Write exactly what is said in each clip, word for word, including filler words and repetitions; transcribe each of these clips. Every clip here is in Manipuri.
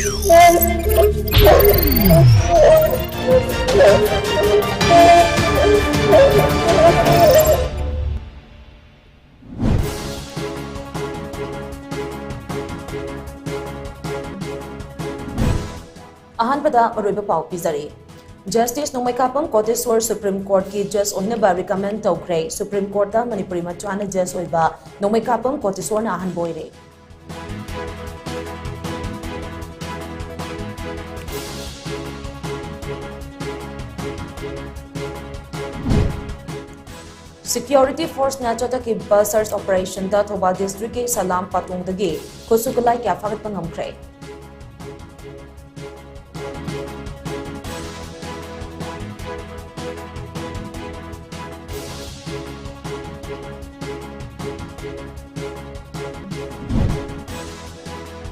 ꯑꯍꯥꯟꯕꯗ ꯃꯔꯨꯑꯣꯏꯕ ꯄꯥꯎ ꯄꯤꯖꯔꯤ꯫ ꯖꯁꯇꯤꯁ ꯅꯣꯡꯃꯩꯀꯥꯄꯝ ꯀꯣꯇꯦꯁꯣꯔ ꯁꯨꯄ꯭ꯔꯤꯝ ꯀꯣꯔꯠꯀꯤ ꯖꯁ ꯑꯣꯏꯅꯕ ꯔꯤꯀꯃꯦꯟ ꯇꯧꯈ꯭ꯔꯦ꯫ ꯁꯨꯄ꯭ꯔꯤꯝ ꯀꯣꯔꯠꯇ ꯃꯅꯤꯄꯨꯔꯤ ꯃꯆꯥꯅ ꯖꯁ ꯑꯣꯏꯕ ꯅꯣꯡꯃꯩꯀꯥꯄꯝ ꯀꯣꯇꯦꯁꯣꯔꯅ ꯑꯍꯥꯟꯕ ꯑꯣꯏꯔꯦ꯫ ꯁꯤꯀ꯭ꯌꯨꯔꯤꯇꯤ ꯐꯣꯔꯁꯅ ꯆꯠꯊꯈꯤꯕ ꯁꯔꯆ ꯑꯣꯄꯔꯦꯁꯟꯗ ꯊꯧꯕꯥꯜ ꯗꯤꯁꯇ꯭ꯔꯤꯛꯀꯤ ꯁꯂꯥꯝ ꯄꯥꯇꯣꯡꯗꯒꯤ ꯈꯨꯠꯁꯨ ꯈꯨꯠꯂꯥꯏ ꯀꯌꯥ ꯐꯥꯒꯠꯄ ꯉꯝꯈ꯭ꯔꯦ꯫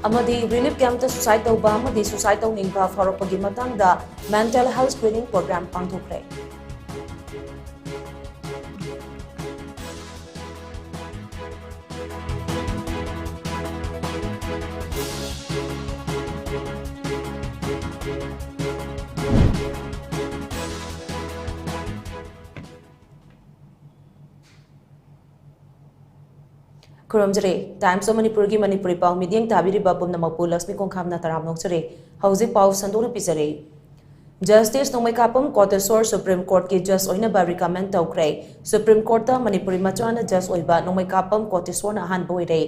ꯑꯃꯗꯤ ꯔꯤꯂꯤꯐ ꯀꯦꯝꯞꯇ ꯁꯨꯁꯥꯏꯗ ꯇꯧꯕ ꯑꯃꯗꯤ ꯁꯨꯁꯥꯏꯗ ꯇꯧꯅꯤꯡꯕ ꯐꯥꯎꯔꯛꯄꯒꯤ ꯃꯇꯥꯡꯗ ꯃꯦꯟꯇꯦꯜ ꯍꯦꯜꯊ ꯁ꯭ꯀ꯭ꯔꯤꯅꯤꯡ ꯄ꯭ꯔꯣꯒ꯭ꯔꯥꯝ ꯄꯥꯡꯊꯣꯛꯈ꯭ꯔꯦ꯫ ꯈꯨꯔꯨꯝꯖꯔꯤ꯫ Times of ꯃꯅꯤꯄꯨꯔꯒꯤ ꯃꯅꯤꯄꯨꯔꯤ ꯄꯥꯎ ꯃꯤꯠꯌꯦꯡ ꯇꯥꯕꯤꯔꯤꯕ ꯄꯨꯝꯅꯃꯛꯄꯨ ꯂꯛꯁꯃꯤ ꯀꯣꯡꯈꯥꯝꯅ ꯇꯔꯥꯝꯅ ꯑꯣꯛꯆꯔꯤ꯫ ꯍꯧꯖꯤꯛ ꯄꯥꯎ ꯁꯟꯗꯣꯛꯅ ꯄꯤꯖꯔꯤ꯫ ꯖꯁꯇꯤꯁ ꯅꯣꯡꯃꯩꯀꯥꯄꯝ ꯀꯣꯇꯦꯁꯣꯔ ꯁꯨꯄ꯭ꯔꯤꯝ ꯀꯣꯔꯠꯀꯤ ꯖꯁ ꯑꯣꯏꯅꯕ ꯔꯤꯀꯃꯦꯟ ꯇꯧꯈ꯭ꯔꯦ꯫ ꯁꯨꯄ꯭ꯔꯤꯝ ꯀꯣꯔꯠꯇ ꯃꯅꯤꯄꯨꯔꯤ ꯃꯆꯥꯅ ꯖꯁ ꯑꯣꯏꯕ ꯅꯣꯡꯃꯩꯀꯥꯄꯝ ꯀꯣꯇꯦꯁꯣꯔꯅ ꯑꯍꯥꯟꯕ ꯑꯣꯏꯔꯦ꯫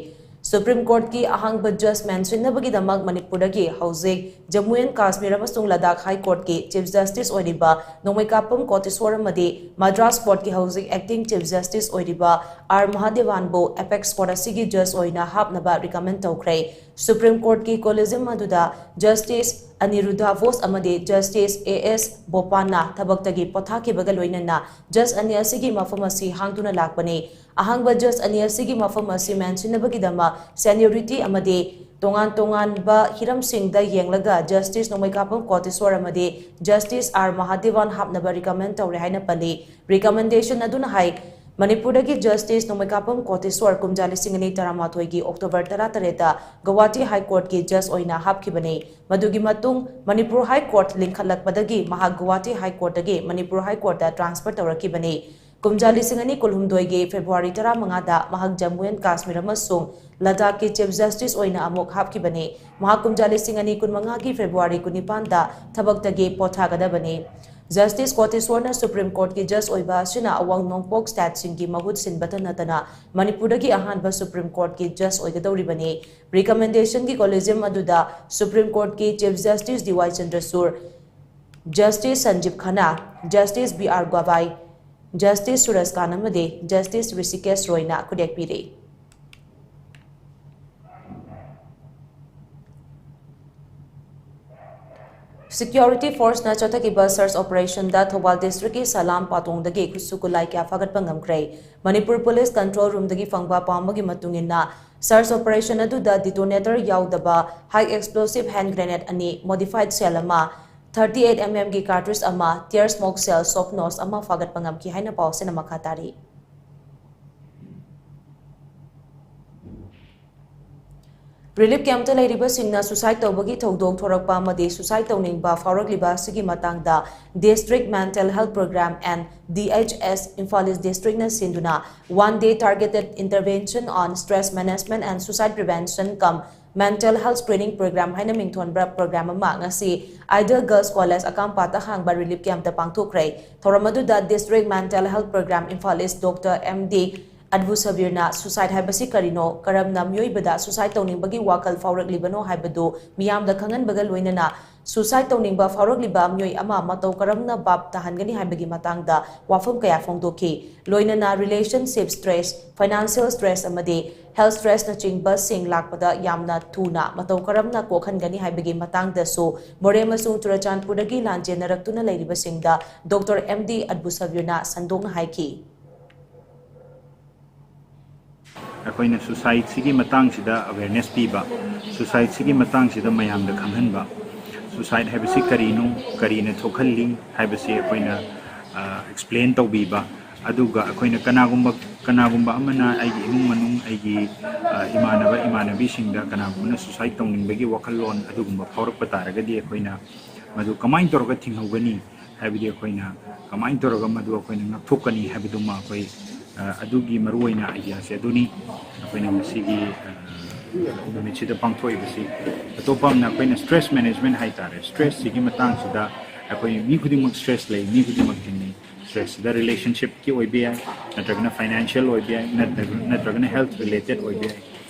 ꯁꯨꯄ꯭ꯔꯤꯝ ꯀꯣꯔꯠꯀꯤ ꯑꯍꯥꯡꯕ ꯖꯁ ꯃꯦꯟꯁꯤꯟꯅꯕꯒꯤꯗꯃꯛ ꯃꯅꯤꯄꯨꯔꯗꯒꯤ ꯍꯧꯖꯤꯛ ꯖꯝꯃꯨ ꯑꯦꯟ ꯀꯥꯁꯃꯤꯔ ꯑꯃꯁꯨꯡ ꯂꯗꯥꯈ ꯍꯥꯏ ꯀꯣꯔꯠꯀꯤ ꯆꯤꯐ ꯖꯁꯇꯤꯁ ꯑꯣꯏꯔꯤꯕ ꯅꯣꯡꯃꯩꯀꯥꯄꯝ ꯀꯣꯇꯦꯁꯣꯔ ꯑꯃꯗꯤ ꯃꯗ꯭ꯔꯥꯁ ꯀꯣꯔꯠꯀꯤ ꯍꯧꯖꯤꯛ ꯑꯦꯛꯇꯤꯡ ꯆꯤꯐ ꯖꯁꯇꯤꯁ ꯑꯣꯏꯔꯤꯕ ꯑꯥꯔ ꯃꯍꯥꯗꯦꯋꯥꯟꯕꯨ ꯑꯦꯄꯦꯛꯁ ꯀꯣꯔꯠ ꯑꯁꯤꯒꯤ ꯖꯁ ꯑꯣꯏꯅ ꯍꯥꯞꯅꯕ ꯔꯤꯀꯃꯦꯟ ꯇꯧꯈ꯭ꯔꯦ꯫ ꯁꯨꯄ꯭ꯔꯤꯝ ꯀꯣꯔꯠꯀꯤ ꯀꯣꯂꯤꯖꯤꯌꯝ ꯑꯗꯨꯗ ꯖꯁꯇꯤꯁ ꯑꯅꯤꯔꯨꯗꯙ ꯕꯣꯁ ꯑꯃꯗꯤ ꯖꯁꯇꯤꯁ ꯑꯦ ꯑꯦꯁ ꯕꯣꯄꯥꯟꯅ ꯊꯕꯛꯇꯒꯤ ꯄꯣꯊꯥꯈꯤꯕꯒ ꯂꯣꯏꯅꯅ ꯖꯁ ꯑꯅꯤ ꯑꯁꯤꯒꯤ ꯃꯐꯝ ꯑꯁꯤ ꯍꯥꯡꯗꯨꯅ ꯂꯥꯛꯄꯅꯤ꯫ ꯑꯍꯥꯡꯕ ꯖꯁ ꯑꯅꯤ ꯑꯁꯤꯒꯤ ꯃꯐꯝ ꯑꯁꯤ ꯃꯦꯟꯁꯤꯟꯅꯕꯒꯤꯗꯃꯛ ꯁꯦꯅꯤꯌꯣꯔꯤꯇꯤ ꯑꯃꯗꯤ ꯇꯣꯉꯥꯟ ꯇꯣꯉꯥꯟꯕ ꯍꯤꯔꯝꯁꯤꯡꯗ ꯌꯦꯡꯂꯒ ꯖꯁꯇꯤꯁ ꯅꯣꯡꯃꯩꯀꯥꯄꯝ ꯀꯣꯇꯦꯁꯣꯔ ꯑꯃꯗꯤ ꯖꯁꯇꯤꯁ ꯑꯥꯔ ꯃꯍꯥꯗꯦꯋꯥꯟ ꯍꯥꯞꯅꯕ ꯔꯤꯀꯃꯦꯟ ꯇꯧꯔꯦ ꯍꯥꯏꯅ ꯄꯜꯂꯤ꯫ ꯔꯤꯀꯃꯦꯟꯗꯦꯁꯟ ꯑꯗꯨꯅ ꯍꯥꯏ, ꯃꯅꯤꯄꯨꯔꯗꯒꯤ ꯖꯁꯇꯤꯁ ꯅꯣꯡꯃꯩꯀꯥꯄꯝ ꯀꯣꯇꯦꯁꯣꯔ ꯀꯨꯝꯖꯥ ꯂꯤꯁꯤꯡ ꯑꯅꯤ ꯇꯔꯥꯃꯥꯊꯣꯏꯒꯤ ꯑꯣꯛꯇꯣꯕꯔ ꯇꯔꯥꯇꯔꯦꯠꯇ ꯒꯧꯍꯥꯇꯤ ꯍꯥꯏ ꯀꯣꯔꯠꯀꯤ ꯖꯁ ꯑꯣꯏꯅ ꯍꯥꯞꯈꯤꯕꯅꯤ꯫ ꯃꯗꯨꯒꯤ ꯃꯇꯨꯡ ꯃꯅꯤꯄꯨꯔ ꯍꯥꯏ ꯀꯣꯔꯠ ꯂꯤꯡꯈꯠꯂꯛꯄꯗꯒꯤ ꯃꯍꯥꯛ ꯒꯧꯍꯥꯇꯤ ꯍꯥꯏ ꯀꯣꯔꯠꯇꯒꯤ ꯃꯅꯤꯄꯨꯔ ꯍꯥꯏ ꯀꯣꯔꯠꯇ ꯇ꯭ꯔꯥꯟꯁꯐꯔ ꯇꯧꯔꯛꯈꯤꯕꯅꯤ꯫ ꯀꯨꯝꯖꯥ ꯂꯤꯁꯤꯡ ꯑꯅꯤ ꯀꯨꯟꯍꯨꯝꯗꯣꯏꯒꯤ ꯐꯦꯕ꯭ꯔꯨꯋꯥꯔꯤ ꯇꯔꯥꯃꯉꯥꯗ ꯃꯍꯥꯛ ꯖꯝꯃꯨ ꯑꯦꯟ ꯀꯥꯁꯃꯤꯔ ꯑꯃꯁꯨꯡ ꯂꯗꯥꯈꯀꯤ ꯆꯤꯐ ꯖꯁꯇꯤꯁ ꯑꯣꯏꯅ ꯑꯃꯨꯛ ꯍꯥꯞꯈꯤꯕꯅꯤ꯫ ꯃꯍꯥꯛ ꯀꯨꯝꯖꯥ ꯂꯤꯁꯤꯡ ꯑꯅꯤ ꯀꯨꯟꯃꯉꯥꯒꯤ ꯐꯦꯕ꯭ꯔꯨꯋꯥꯔꯤ ꯀꯨꯟꯅꯤꯄꯥꯟꯗ ꯊꯕꯛꯇꯒꯤ ꯄꯣꯊꯥꯒꯗꯕꯅꯤ꯫ ꯖꯁꯇꯤꯁ ꯀꯣꯇꯦꯁꯣꯔꯅ ꯁꯨꯄ꯭ꯔꯤꯝ ꯀꯣꯔꯠꯀꯤ ꯖꯁ ꯑꯣꯏꯕ ꯑꯁꯤꯅ ꯑꯋꯥꯡ ꯅꯣꯡꯄꯣꯛ ꯁ꯭ꯇꯦꯠꯁꯤꯡꯒꯤ ꯃꯍꯨꯠ ꯁꯤꯟꯕꯇ ꯅꯠꯇꯅ ꯃꯅꯤꯄꯨꯔꯗꯒꯤ ꯑꯍꯥꯟꯕ ꯁꯨꯄ꯭ꯔꯤꯝ ꯀꯣꯔꯠꯀꯤ ꯖꯁ ꯑꯣꯏꯒꯗꯧꯔꯤꯕꯅꯤ꯫ ꯔꯤꯀꯃꯦꯟꯗꯦꯁꯟꯒꯤ ꯀꯣꯂꯤꯖꯤꯌꯝ ꯑꯗꯨꯗ ꯁꯨꯄ꯭ꯔꯤꯝ ꯀꯣꯔꯠꯀꯤ chief justice D Y Chandrachud, justice Sanjiv Khanna, justice B R Gavai, justice Surya Kant ꯑꯃꯗꯤ ꯖꯁꯇꯤꯁ ꯔꯤꯁꯤꯀꯦꯁ ꯔꯣꯏꯅ ꯈꯨꯗꯦꯛ ꯄꯤꯔꯤ꯫ ꯁꯤꯀ꯭ꯌꯨꯔꯤꯇꯤ ꯐꯣꯔꯁꯅ ꯆꯠꯊꯈꯤꯕ ꯁꯔꯆ ꯑꯣꯄꯔꯦꯁꯟꯗ ꯊꯧꯕꯥꯜ ꯗꯤꯁꯇ꯭ꯔꯤꯛꯀꯤ ꯁꯂꯥꯝ ꯄꯥꯇꯣꯡꯗꯒꯤ ꯈꯨꯠꯁꯨ ꯈꯨꯠꯂꯥꯏ ꯀꯌꯥ ꯐꯥꯒꯠꯄ ꯉꯝꯈ꯭ꯔꯦ꯫ ꯃꯅꯤꯄꯨꯔ ꯄꯨꯂꯤꯁ ꯀꯟꯇ꯭ꯔꯣꯜ ꯔꯨꯝꯗꯒꯤ ꯐꯪꯕ ꯄꯥꯎ ꯑꯃꯒꯤ ꯃꯇꯨꯡ ꯏꯟꯅ, ꯁꯔꯆ ꯑꯣꯄꯔꯦꯁꯟ ꯑꯗꯨꯗ ꯗꯤꯇꯣꯅꯦꯇꯔ ꯌꯥꯎꯗꯕ ꯍꯥꯏ ꯑꯦꯛꯁꯄ꯭ꯂꯣꯁꯤꯚ ꯍꯦꯟ ꯒ꯭ꯔꯦꯅꯦꯗ ꯑꯅꯤ, ꯃꯣꯗꯤꯐꯥꯏꯗ ꯁꯦꯜ ꯑꯃ, ꯊꯥꯔꯇꯤ ꯑꯩꯠ ꯑꯦꯝ ꯑꯦꯝꯒꯤ ꯀꯥꯔꯇ꯭ꯔꯤꯖ ꯑꯃ, ꯇꯤꯌꯔ ꯁ꯭ꯃꯣꯛ ꯁꯦꯜ, ꯁꯣꯞ ꯅꯣꯁ ꯑꯃ ꯐꯥꯒꯠꯄ ꯉꯝꯈꯤ ꯍꯥꯏꯅ ꯄꯥꯎꯁꯤꯅ ꯃꯈꯥ ꯇꯥꯔꯤ꯫ ꯔꯤꯂꯤꯐ ꯀꯦꯝꯞꯇ ꯂꯩꯔꯤꯕꯁꯤꯡꯅ ꯁꯨꯁꯥꯏꯗ ꯇꯧꯕꯒꯤ ꯊꯧꯗꯣꯛ ꯊꯣꯔꯛꯄ ꯑꯃꯗꯤ ꯁꯨꯁꯥꯏꯗ ꯇꯧꯅꯤꯡꯕ ꯐꯥꯎꯔꯛꯂꯤꯕ ꯑꯁꯤꯒꯤ ꯃꯇꯥꯡꯗ District Mental Health Program and D H S Imphal East Districtꯅ ꯁꯤꯟꯗꯨꯅ One Day Targeted Intervention on Stress Management and Suicide Prevention cum Mental Health Screening Program ꯍꯥꯏꯅ ꯃꯤꯡꯊꯣꯟꯕ ꯄ꯭ꯔꯣꯒ꯭ꯔꯥꯝ ꯑꯃ ꯉꯁꯤ Ideal Girls College ꯑꯀꯥꯝꯄꯥꯠꯇ ꯍꯥꯡꯕ ꯔꯤꯂꯤꯐ ꯀꯦꯝꯞꯇ ꯄꯥꯡꯊꯣꯛꯈ꯭ꯔꯦ꯫ ꯊꯧꯔꯝ ꯑꯗꯨꯗ District Mental Health Program Imphal East Doctor M D ꯑꯗꯕꯨ ꯁꯕꯤꯔꯅ suicide ꯍꯥꯏꯕꯁꯤ ꯀꯔꯤꯅꯣ, ꯀꯔꯝꯅ ꯃꯤꯑꯣꯏꯕꯗ ꯁꯨꯁꯥꯏꯗ ꯇꯧꯅꯤꯡꯕꯒꯤ ꯋꯥꯈꯜ ꯐꯥꯎꯔꯛꯂꯤꯕꯅꯣ ꯍꯥꯏꯕꯗꯨ ꯃꯤꯌꯥꯝꯗ ꯈꯪꯍꯟꯕꯒ ꯂꯣꯏꯅꯅ ꯁꯨꯁꯥꯏꯗ ꯇꯧꯅꯤꯡꯕ ꯐꯥꯎꯔꯛꯂꯤꯕ ꯃꯤꯑꯣꯏ ꯑꯃ ꯃꯇꯧ ꯀꯔꯝꯅ ꯚꯥꯞ ꯇꯥꯍꯟꯒꯅꯤ ꯍꯥꯏꯕꯒꯤ ꯃꯇꯥꯡꯗ ꯋꯥꯐꯝ ꯀꯌꯥ ꯐꯣꯡꯗꯣꯛꯈꯤ꯫ ꯂꯣꯏꯅꯅ ꯔꯤꯂꯦꯁꯟꯁꯤꯞ ꯁ꯭ꯇ꯭ꯔꯦꯁ, ꯐꯥꯏꯅꯥꯟꯁꯤꯌꯦꯜ ꯁ꯭ꯇ꯭ꯔꯦꯁ ꯑꯃꯗꯤ ꯍꯦꯜꯊ ꯁ꯭ꯇ꯭ꯔꯦꯁꯅꯆꯤꯡꯕꯁꯤꯡ ꯂꯥꯛꯄꯗ ꯌꯥꯝꯅ ꯊꯨꯅ ꯃꯇꯧ ꯀꯔꯝꯅ ꯀꯣꯛꯍꯟꯒꯅꯤ ꯍꯥꯏꯕꯒꯤ ꯃꯇꯥꯡꯗꯁꯨ ꯃꯣꯔꯦ ꯑꯃꯁꯨꯡ ꯆꯨꯔꯆꯥꯟꯄꯨꯔꯗꯒꯤ ꯂꯥꯟꯖꯦꯟꯅꯔꯛꯇꯨꯅ ꯂꯩꯔꯤꯕꯁꯤꯡꯗ ꯗꯣꯛꯇꯔ ꯑꯦꯝ ꯗꯤ ꯑꯗꯕꯨ ꯁꯕꯤꯔꯅ ꯁꯟꯗꯣꯛꯅ ꯍꯥꯏꯈꯤ꯫ ꯑꯩꯈꯣꯏꯅ ꯁꯨꯁꯥꯏꯗꯁꯤꯒꯤ ꯃꯇꯥꯡꯁꯤꯗ ꯑꯋꯦꯔꯅꯦꯁ ꯄꯤꯕ, ꯁꯨꯁꯥꯏꯗꯁꯤꯒꯤ ꯃꯇꯥꯡꯁꯤꯗ ꯃꯌꯥꯝꯗ ꯈꯪꯍꯟꯕ, ꯁꯨꯁꯥꯏꯗ ꯍꯥꯏꯕꯁꯤ ꯀꯔꯤꯅꯣ, ꯀꯔꯤꯅ ꯊꯣꯛꯍꯜꯂꯤ ꯍꯥꯏꯕꯁꯤ ꯑꯩꯈꯣꯏꯅ ꯑꯦꯛꯁꯄ꯭ꯂꯦꯟ ꯇꯧꯕꯤꯕ, ꯑꯗꯨꯒ ꯑꯩꯈꯣꯏꯅ ꯀꯅꯥꯒꯨꯝꯕ ꯀꯅꯥꯒꯨꯝꯕ ꯑꯃꯅ ꯑꯩꯒꯤ ꯏꯃꯨꯡ ꯃꯅꯨꯡ, ꯑꯩꯒꯤ ꯏꯃꯥꯟꯅꯕ ꯏꯃꯥꯟꯅꯕꯤꯁꯤꯡꯗ ꯀꯅꯥꯒꯨꯝꯕꯅ suicide ꯇꯧꯅꯤꯡꯕꯒꯤ ꯋꯥꯈꯜꯂꯣꯟ ꯑꯗꯨꯒꯨꯝꯕ ꯐꯥꯎꯔꯛꯄ ꯇꯥꯔꯒꯗꯤ, ꯑꯩꯈꯣꯏꯅ ꯃꯗꯨ ꯀꯃꯥꯏꯅ ꯇꯧꯔꯒ ꯊꯤꯡꯍꯧꯒꯅꯤ ꯍꯥꯏꯕꯗꯤ, ꯑꯩꯈꯣꯏꯅ ꯀꯃꯥꯏꯅ ꯇꯧꯔꯒ ꯃꯗꯨ ꯑꯩꯈꯣꯏꯅ ꯉꯥꯛꯊꯣꯛꯀꯅꯤ ꯍꯥꯏꯕꯗꯨꯃ ꯑꯩꯈꯣꯏ ꯑꯗꯨꯒꯤ ꯃꯔꯨꯑꯣꯏꯅ ideaꯁꯦ ꯑꯗꯨꯅꯤ꯫ ꯑꯩꯈꯣꯏꯅ ꯉꯁꯤꯒꯤ ꯅꯨꯃꯤꯠꯁꯤꯗ ꯄꯥꯡꯊꯣꯛꯏꯕꯁꯤ꯫ ꯑꯇꯣꯞꯄ ꯑꯃꯅ ꯑꯩꯈꯣꯏꯅ stress management ꯍꯥꯏꯇꯥꯔꯦ꯫ Stressꯁꯤꯒꯤ ꯃꯇꯥꯡꯁꯤꯗ ꯑꯩꯈꯣꯏ ꯃꯤ ꯈꯨꯗꯤꯡꯃꯛ stress ꯂꯩ, ꯃꯤ ꯈꯨꯗꯤꯡꯃꯛ ꯊꯦꯡꯅꯩ꯫ Stressꯁꯤꯗ relationshipꯀꯤ ꯑꯣꯏꯕ ꯌꯥꯏ, ꯅꯠꯇ꯭ꯔꯒꯅ financial ꯑꯣꯏꯕ ꯌꯥꯏ, ꯅꯠꯇ꯭ꯔꯒ ꯅꯠꯇ꯭ꯔꯒꯅ health related ꯑꯣꯏꯕ ꯌꯥꯏ꯫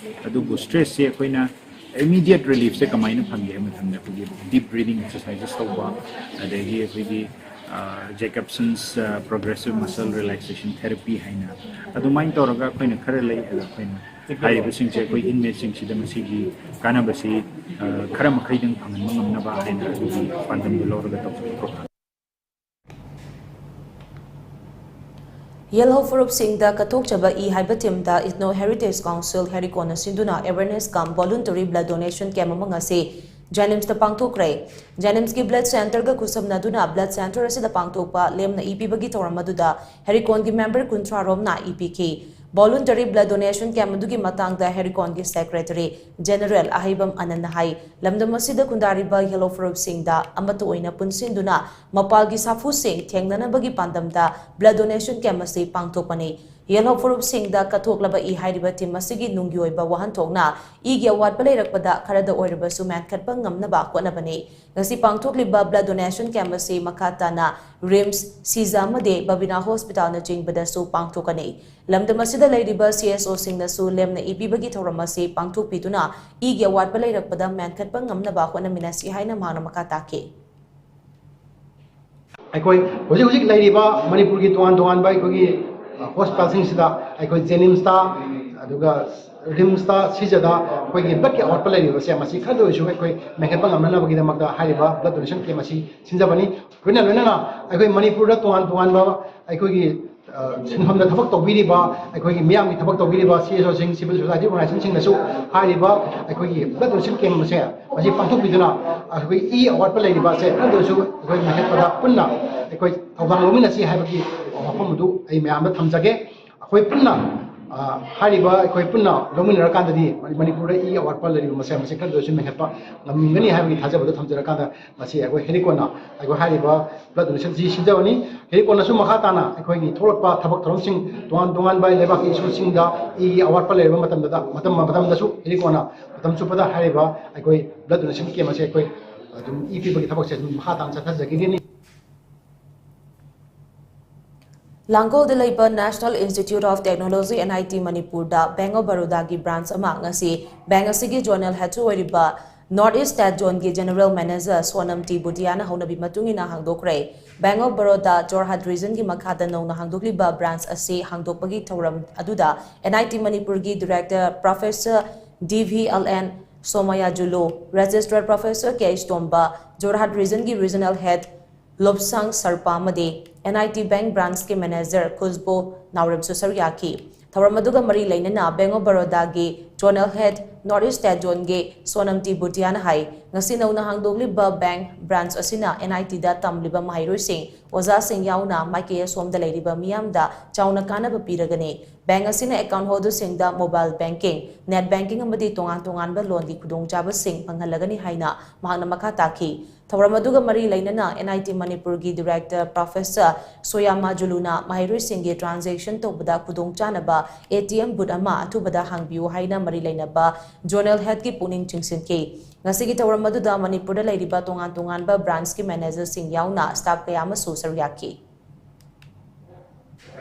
ꯑꯗꯨꯕꯨ stressꯁꯦ ꯑꯩꯈꯣꯏꯅ immediate reliefꯁꯦ ꯀꯃꯥꯏꯅ ꯐꯪꯒꯦ ꯍꯥꯏꯕ ꯃꯇꯝꯗ, ꯑꯩꯈꯣꯏꯒꯤ deep breathing exercises ꯇꯧꯕ, ꯑꯗꯒꯤ ꯑꯩꯈꯣꯏꯒꯤ Jacobson's Progressive Muscle Relaxation Therapy ꯍꯥꯏꯅ ꯑꯗꯨꯃꯥꯏꯅ ꯇꯧꯔꯒ ꯑꯩꯈꯣꯏꯅ ꯈꯔ ꯂꯩ꯫ ꯑꯗꯣ ꯑꯩꯈꯣꯏꯅ ꯍꯥꯏꯔꯤꯕꯁꯤꯡꯁꯦ ꯑꯩꯈꯣꯏ inmateꯁꯤꯡꯁꯤꯗ ꯃꯁꯤꯒꯤ ꯀꯥꯟꯅꯕꯁꯤ ꯈꯔ ꯃꯈꯩꯗꯪ ꯐꯪꯍꯟꯕ ꯉꯝꯅꯕ ꯍꯥꯏꯅ ꯑꯗꯨꯒꯤ ꯄꯥꯟꯗꯝꯗꯨ ꯂꯧꯔꯒ ꯇꯧꯖꯕ program꯫ ꯌꯦꯜꯍꯧ ꯐꯨꯔꯨꯞꯁꯤꯡꯗ ꯀꯠꯊꯣꯛꯆꯕ ꯏ ꯍꯥꯏꯕ themeꯗ Ethno Heritage Council ꯍꯦꯔꯤꯀꯣꯟꯅ ꯁꯤꯟꯗꯨꯅ awareness cum voluntary blood donation camp ꯑꯃ ꯉꯁꯤ JNIMSꯇ ꯄꯥꯡꯊꯣꯛꯈ꯭ꯔꯦ꯫ JNIMSꯀꯤ blood centreꯒ ꯈꯨꯠꯁꯝꯅꯗꯨꯅ blood centre ꯑꯁꯤꯗ ꯄꯥꯡꯊꯣꯛꯄ ꯂꯦꯝꯅ ꯏ ꯄꯤꯕꯒꯤ ꯊꯧꯔꯝ ꯑꯗꯨꯗ ꯍꯦꯔꯤꯀꯣꯟꯒꯤ member ꯀꯨꯟꯊ꯭ꯔꯥ ꯔꯣꯝꯅ ꯏ ꯄꯤꯈꯤ꯫ Voluntary blood donation camp ꯑꯗꯨꯒꯤ ꯃꯇꯥꯡꯗ ꯍꯦꯔꯤꯀꯣꯟꯒꯤ secretary general ꯑꯍꯩꯕꯝ ꯑꯅꯟꯅ ꯍꯥꯏ, ꯂꯝꯗꯝ ꯑꯁꯤꯗ ꯈꯨꯟꯗꯥꯔꯤꯕ ꯌꯦꯜꯍꯧ ꯐꯨꯔꯨꯞꯁꯤꯡꯗ ꯑꯃꯠꯇ ꯑꯣꯏꯅ ꯄꯨꯟꯁꯤꯟꯗꯨꯅ ꯃꯄꯥꯜꯒꯤ ꯁꯥꯐꯨꯁꯤꯡ ꯊꯦꯡꯅꯅꯕꯒꯤ ꯄꯥꯟꯗꯝꯗ blood donation camp ꯑꯁꯤ ꯄꯥꯡꯊꯣꯛꯄꯅꯤ꯫ ꯌꯦꯜꯍꯧ ꯐꯨꯔꯨꯞꯁꯤꯡꯗ ꯀꯠꯊꯣꯛꯂꯕ ꯏ ꯍꯥꯏꯔꯤꯕ theme ꯑꯁꯤꯒꯤ ꯅꯨꯡꯒꯤ ꯑꯣꯏꯕ ꯋꯥꯍꯟꯊꯣꯛꯅ ꯏꯒꯤ ꯑꯋꯥꯠꯄ ꯂꯩꯔꯛꯄꯗ ꯈꯔꯗ ꯑꯣꯏꯔꯕꯁꯨ ꯃꯦꯟꯈꯠꯄ ꯉꯝꯅꯕ ꯍꯣꯠꯅꯕꯅꯤ꯫ ꯉꯁꯤ ꯄꯥꯡꯊꯣꯛꯂꯤꯕ blood donation camp ꯑꯁꯤ ꯃꯈꯥ ꯇꯥꯅ RIMS, ꯁꯤꯖ ꯑꯃꯗꯤ ꯕꯕꯤꯅꯥ ꯍꯣꯁꯄꯤꯇꯥꯜꯅꯆꯤꯡꯕꯗꯁꯨ ꯄꯥꯡꯊꯣꯛꯀꯅꯤ꯫ ꯂꯝꯗꯝ ꯑꯁꯤꯗ ꯂꯩꯔꯤꯕ CSOꯁꯤꯡꯅꯁꯨ ꯂꯦꯝꯅ ꯏ ꯄꯤꯕꯒꯤ ꯊꯧꯔꯝ ꯑꯁꯤ ꯄꯥꯡꯊꯣꯛꯄꯤꯗꯨꯅ ꯏꯒꯤ ꯑꯋꯥꯠꯄ ꯂꯩꯔꯛꯄꯗ ꯃꯦꯟꯈꯠꯄ ꯉꯝꯅꯕ ꯍꯣꯠꯅꯃꯤꯟꯅꯁꯤ ꯍꯥꯏꯅ ꯃꯍꯥꯛꯅ ꯃꯈꯥ ꯇꯥꯈꯤ꯫ ꯑꯩꯈꯣꯏ ꯍꯧꯖꯤꯛ ꯍꯧꯖꯤꯛ ꯂꯩꯔꯤꯕ ꯃꯅꯤꯄꯨꯔꯒꯤ ꯇꯣꯉꯥꯟ ꯇꯣꯉꯥꯟꯕ ꯑꯩꯈꯣꯏꯒꯤ ꯍꯣꯁꯄꯤꯇꯥꯜꯁꯤꯡꯁꯤꯗ ꯑꯩꯈꯣꯏ JNIMSꯇ ꯑꯗꯨꯒ RIMSꯇ ꯁꯤꯖꯗ ꯑꯩꯈꯣꯏꯒꯤ bloodꯀꯤ ꯑꯋꯥꯠꯄ ꯂꯩꯔꯤꯕꯁꯦ ꯃꯁꯤ ꯈꯔꯗ ꯑꯣꯏꯔꯁꯨ ꯑꯩꯈꯣꯏ ꯃꯦꯟꯈꯠꯄ ꯉꯝꯅꯅꯕꯒꯤꯗꯃꯛꯇ ꯍꯥꯏꯔꯤꯕ blood donation camp ꯑꯁꯤ ꯁꯤꯟꯖꯕꯅꯤ꯫ ꯂꯣꯏꯅ ꯂꯣꯏꯅꯅ ꯑꯩꯈꯣꯏ ꯃꯅꯤꯄꯨꯔꯗ ꯇꯣꯉꯥꯟ ꯇꯣꯉꯥꯟꯕ ꯑꯩꯈꯣꯏꯒꯤ ꯁꯤꯟꯐꯝꯗ ꯊꯕꯛ ꯇꯧꯕꯤꯔꯤꯕ ꯑꯩꯈꯣꯏꯒꯤ ꯃꯤꯌꯥꯝꯒꯤ ꯊꯕꯛ ꯇꯧꯕꯤꯔꯤꯕ CSOꯁꯤꯡ, civil society organizationꯁꯤꯡꯅꯁꯨ ꯍꯥꯏꯔꯤꯕ ꯑꯩꯈꯣꯏꯒꯤ blood donation camp ꯑꯁꯦ ꯃꯁꯤ ꯄꯥꯡꯊꯣꯛꯄꯤꯗꯨꯅ ꯑꯩꯈꯣꯏ ꯏ ꯑꯋꯥꯠꯄ ꯂꯩꯔꯤꯕ ꯑꯁꯦ ꯈꯔꯗ ꯑꯣꯏꯔꯁꯨ ꯑꯩꯈꯣꯏ ꯃꯦꯟꯈꯠꯄꯗ ꯄꯨꯟꯅ ꯑꯩꯈꯣꯏ ꯊꯧꯗꯥꯡ ꯂꯧꯃꯤꯟꯅꯁꯤ ꯍꯥꯏꯕꯒꯤ ꯋꯥꯐꯝ ꯑꯗꯨ ꯑꯩ ꯃꯌꯥꯝꯗ ꯊꯝꯖꯒꯦ꯫ ꯑꯩꯈꯣꯏ ꯄꯨꯟꯅ, ꯑ, ꯍꯥꯏꯔꯤꯕ ꯑꯩꯈꯣꯏ ꯄꯨꯟꯅ ꯂꯧꯃꯤꯟꯅꯔꯀꯥꯟꯗꯗꯤ ꯃꯅꯤꯄꯨꯔꯗ ꯏꯒꯤ ꯑꯋꯥꯠꯄ ꯂꯩꯔꯤꯕ ꯃꯁꯤꯡ ꯃꯁꯤꯡ ꯈꯔꯗꯁꯨ ꯃꯦꯟꯈꯠꯄ ꯉꯝꯒꯅꯤ ꯍꯥꯏꯕꯒꯤ ꯊꯥꯖꯕꯗꯨ ꯊꯝꯖꯔꯀꯥꯟꯗ, ꯉꯁꯤ ꯑꯩꯈꯣꯏ ꯍꯦꯔꯤꯀꯣꯟꯅ ꯑꯩꯈꯣꯏ ꯍꯥꯏꯔꯤꯕ blood donation ꯁꯤ ꯁꯤꯟꯖꯕꯅꯤ꯫ ꯍꯦꯔꯤꯀꯣꯟꯅꯁꯨ ꯃꯈꯥ ꯇꯥꯅ ꯑꯩꯈꯣꯏꯒꯤ ꯊꯣꯛꯂꯛꯄ ꯊꯕꯛ ꯊꯧꯔꯝꯁꯤꯡ, ꯇꯣꯉꯥꯟ ꯇꯣꯉꯥꯟꯕ ꯂꯩꯕꯥꯛꯀꯤ ꯏꯟꯁꯇꯤꯇ꯭ꯌꯨꯠꯁꯤꯡꯗ ꯏꯒꯤ ꯑꯋꯥꯠꯄ ꯂꯩꯔꯕ ꯃꯇꯝꯗ, ꯃꯇꯝ ꯃꯇꯝꯗꯁꯨ ꯍꯦꯔꯤꯀꯣꯟꯅ ꯃꯇꯝ ꯆꯨꯞꯄꯗ ꯍꯥꯏꯔꯤꯕ ꯑꯩꯈꯣꯏ blood donation camp ꯑꯁꯤ ꯑꯩꯈꯣꯏ ꯑꯗꯨꯝ ꯏ ꯄꯤꯕꯒꯤ ꯊꯕꯛꯁꯦ ꯑꯗꯨꯝ ꯃꯈꯥ ꯇꯥꯅ ꯆꯠꯊꯖꯈꯤꯒꯅꯤ꯫ ꯂꯥꯡꯒꯣꯜꯗ ꯂꯩꯕ National Institute of Technology, N I T ꯃꯅꯤꯄꯨꯔꯗ Bank of Barodaꯒꯤ branch ꯑꯃ ꯉꯁꯤ bank ꯑꯁꯤꯒꯤ zonal head ꯑꯣꯏꯔꯤꯕ North East State Zoneꯒꯤ general manager ꯁꯣꯅꯝ ꯇꯤ ꯕꯨꯇꯤꯌꯥꯅ ꯍꯧꯅꯕꯤ ꯃꯇꯨꯡ ꯏꯟꯅ ꯍꯥꯡꯗꯣꯛꯈ꯭ꯔꯦ꯫ Bank of Baroda Jorhat Regionꯒꯤ ꯃꯈꯥꯗ ꯅꯧꯅ ꯍꯥꯡꯗꯣꯛꯂꯤꯕ branch ꯑꯁꯤ ꯍꯥꯡꯗꯣꯛꯄꯒꯤ ꯊꯧꯔꯝ ꯑꯗꯨꯗ N I T ꯃꯅꯤꯄꯨꯔꯒꯤ director professor D V L N ꯁꯣꯃꯌꯥꯖꯨꯂꯨ, registrar professor K H ꯇꯣꯝꯕ, Jorhat Regionꯒꯤ regional head ꯂꯣꯞꯁꯥꯡ ꯁꯔꯄꯥ ꯑꯃꯗꯤ N I T Bank branchꯀꯤ manager Khushbu ꯅꯥꯎꯔꯦꯝꯁꯨ ꯁꯔꯨꯛ ꯌꯥꯈꯤ꯫ ꯊꯧꯔꯝ ꯑꯗꯨꯒ ꯃꯔꯤ ꯂꯩꯅꯅ Bank of Barodaꯒꯤ zonal head North East State Zoneꯒꯤ ꯁꯣꯅꯝ ꯇꯤ ꯕꯨꯇꯤꯌꯥꯅ ꯍꯥꯏ, ꯉꯁꯤ ꯅꯧꯅ ꯍꯥꯡꯗꯣꯛꯂꯤꯕ bank branch ꯑꯁꯤꯅ N I Tꯗ ꯇꯝꯂꯤꯕ ꯃꯍꯩꯔꯣꯏꯁꯤꯡ, ꯑꯣꯖꯥꯁꯤꯡ ꯌꯥꯎꯅ ꯃꯥꯏꯀꯩ ꯑꯁꯣꯝꯗ ꯂꯩꯔꯤꯕ ꯃꯤꯌꯥꯝꯗ ꯆꯥꯎꯅ ꯀꯥꯟꯅꯕ ꯄꯤꯔꯒꯅꯤ꯫ Bank ꯑꯁꯤꯅ account holderꯁꯤꯡꯗ mobile banking, net banking ꯑꯃꯗꯤ ꯇꯣꯉꯥꯟ ꯇꯣꯉꯥꯟꯕ loanꯒꯤ ꯈꯨꯗꯣꯡꯆꯥꯕꯁꯤꯡ ꯐꯪꯍꯜꯂꯒꯅꯤ ꯍꯥꯏꯅ ꯃꯍꯥꯛꯅ ꯃꯈꯥ ꯇꯥꯈꯤ꯫ ꯊꯧꯔꯝ ꯑꯗꯨꯒ ꯃꯔꯤ ꯂꯩꯅꯅ N I T ꯃꯅꯤꯄꯨꯔꯒꯤ director professor ꯁꯣꯌꯥꯃꯥ ꯖꯨꯂꯨꯅ ꯃꯍꯩꯔꯣꯏꯁꯤꯡꯒꯤ transaction ꯇꯧꯕꯗ ꯈꯨꯗꯣꯡꯆꯥꯅꯕ A T M booth ꯑꯃ ꯑꯊꯨꯕꯗ ꯍꯥꯡꯕꯤꯌꯨ ꯍꯥꯏꯅ ꯃꯔꯤ ꯂꯩꯅꯕ zonal headꯀꯤ ꯄꯨꯛꯅꯤꯡ ꯆꯤꯡꯁꯤꯟꯈꯤ꯫ ꯉꯁꯤꯒꯤ ꯊꯧꯔꯝ ꯑꯗꯨꯗ ꯃꯅꯤꯄꯨꯔꯗ ꯂꯩꯔꯤꯕ ꯇꯣꯉꯥꯟ ꯇꯣꯉꯥꯟꯕ branchꯀꯤ managerꯁꯤꯡ ꯌꯥꯎꯅ staff ꯀꯌꯥ ꯑꯃꯁꯨ ꯁꯔꯨꯛ ꯌꯥꯈꯤ꯫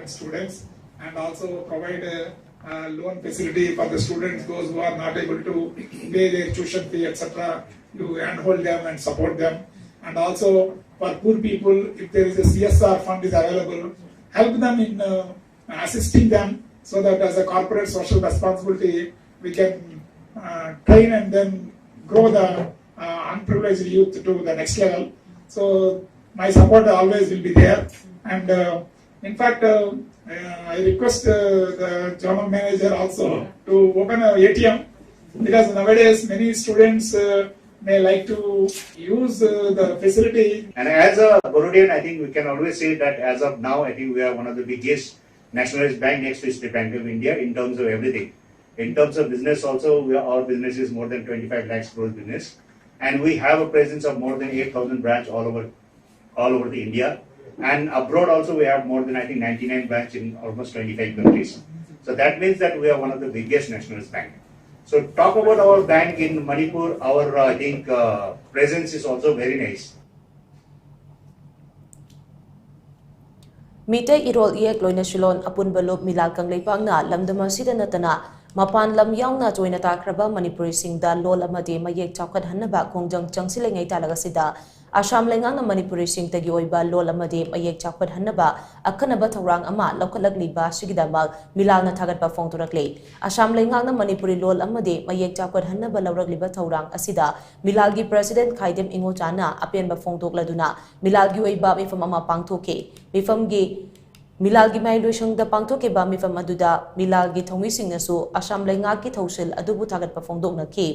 Students and also provide a, uh, loan facility for the students, those who are not able to pay their tuition fee, et cetera. You handhold them and support them. And also for poor people, if there is a C S R fund is available, help them in, uh, assisting them so that as a corporate social responsibility, we can, uh, train and then grow the, uh, unprivileged youth to the next level. So my support always will be there. And, uh, in fact, uh, uh, I request, uh, the general manager also to open a A T M, because nowadays many students, uh, May like to use uh, the facility. And as a Borudian, I think we can always say that as of now, I think we are one of the biggest nationalized bank next to State Bank of India in terms of everything. In terms of business also, we are, our business is more than twenty-five lakhs crores business. And we have a presence of more than eight thousand branch all over, all over the India. And abroad also, we have more than, I think, ninety-nine branch in almost twenty-five countries. So that means that we are one of the biggest nationalized bank. So talk about our bank in Manipur, our, uh, I think, uh, presence is also very nice. Meitei ꯏꯔꯣꯜ ꯏꯌꯦꯛ ꯂꯣꯏꯅ ꯁꯤꯂꯣꯟ ꯑꯄꯨꯟꯕ ꯂꯨꯞ ꯃꯤꯂꯥꯜ ꯀꯪꯂꯩꯄꯥꯛꯅ ꯂꯝꯗꯝ ꯑꯁꯤꯗ ꯅꯠꯇꯅ ꯃꯄꯥꯟ ꯂꯝ ꯌꯥꯎꯅ ꯆꯣꯏꯅ ꯇꯥꯈ꯭ꯔꯕ ꯃꯅꯤꯄꯨꯔꯤꯁꯤꯡꯗ ꯂꯣꯜ ꯑꯃꯗꯤ ꯃꯌꯦꯛ ꯆꯥꯎꯈꯠꯍꯟꯅꯕ ꯈꯣꯡꯖꯪ ꯆꯪꯁꯤꯜꯂꯤꯉꯩ ꯇꯥꯂꯛ ꯑꯁꯤꯗ ꯑꯁꯥꯝ ꯂꯩꯉꯥꯛꯅ ꯃꯅꯤꯄꯨꯔꯤꯁꯤꯡꯇꯒꯤ ꯑꯣꯏꯕ ꯂꯣꯜ ꯑꯃꯗꯤ ꯃꯌꯦꯛ ꯆꯥꯎꯈꯠꯍꯟꯅꯕ ꯑꯈꯟꯅꯕ ꯊꯧꯔꯥꯡ ꯑꯃ ꯂꯧꯈꯠꯂꯛꯂꯤꯕ ꯑꯁꯤꯒꯤꯗꯃꯛ ꯃꯤꯂꯥꯜꯅ ꯊꯥꯒꯠꯄ ꯐꯣꯡꯗꯣꯔꯛꯂꯤ꯫ ꯑꯁꯥꯝ ꯂꯩꯉꯥꯛꯅ ꯃꯅꯤꯄꯨꯔꯤ ꯂꯣꯜ ꯑꯃꯗꯤ ꯃꯌꯦꯛ ꯆꯥꯎꯈꯠꯍꯟꯅꯕ ꯂꯧꯔꯛꯂꯤꯕ ꯊꯧꯔꯥꯡ ꯑꯁꯤꯗ ꯃꯤꯂꯥꯜꯒꯤ president ꯈꯥꯏꯗꯦꯝ ꯏꯉꯣꯆꯥꯅ ꯑꯄꯦꯟꯕ ꯐꯣꯡꯗꯣꯛꯂꯗꯨꯅ ꯃꯤꯂꯥꯜꯒꯤ ꯑꯣꯏꯕ ꯃꯤꯐꯝ ꯑꯃ ꯄꯥꯡꯊꯣꯛꯈꯤ꯫ ꯃꯤꯐꯝꯒꯤ ꯃꯤꯂꯥꯜꯒꯤ ꯃꯍꯩꯂꯣꯏꯁꯪꯗ ꯄꯥꯡꯊꯣꯛꯈꯤꯕ ꯃꯤꯐꯝ ꯑꯗꯨꯗ ꯃꯤꯂꯥꯜꯒꯤ ꯊꯧꯃꯤꯁꯤꯡꯅꯁꯨ ꯑꯁꯥꯝ ꯂꯩꯉꯥꯛꯀꯤ ꯊꯧꯁꯤꯜ ꯑꯗꯨꯕꯨ ꯊꯥꯒꯠꯄ ꯐꯣꯡꯗꯣꯛꯅꯈꯤ꯫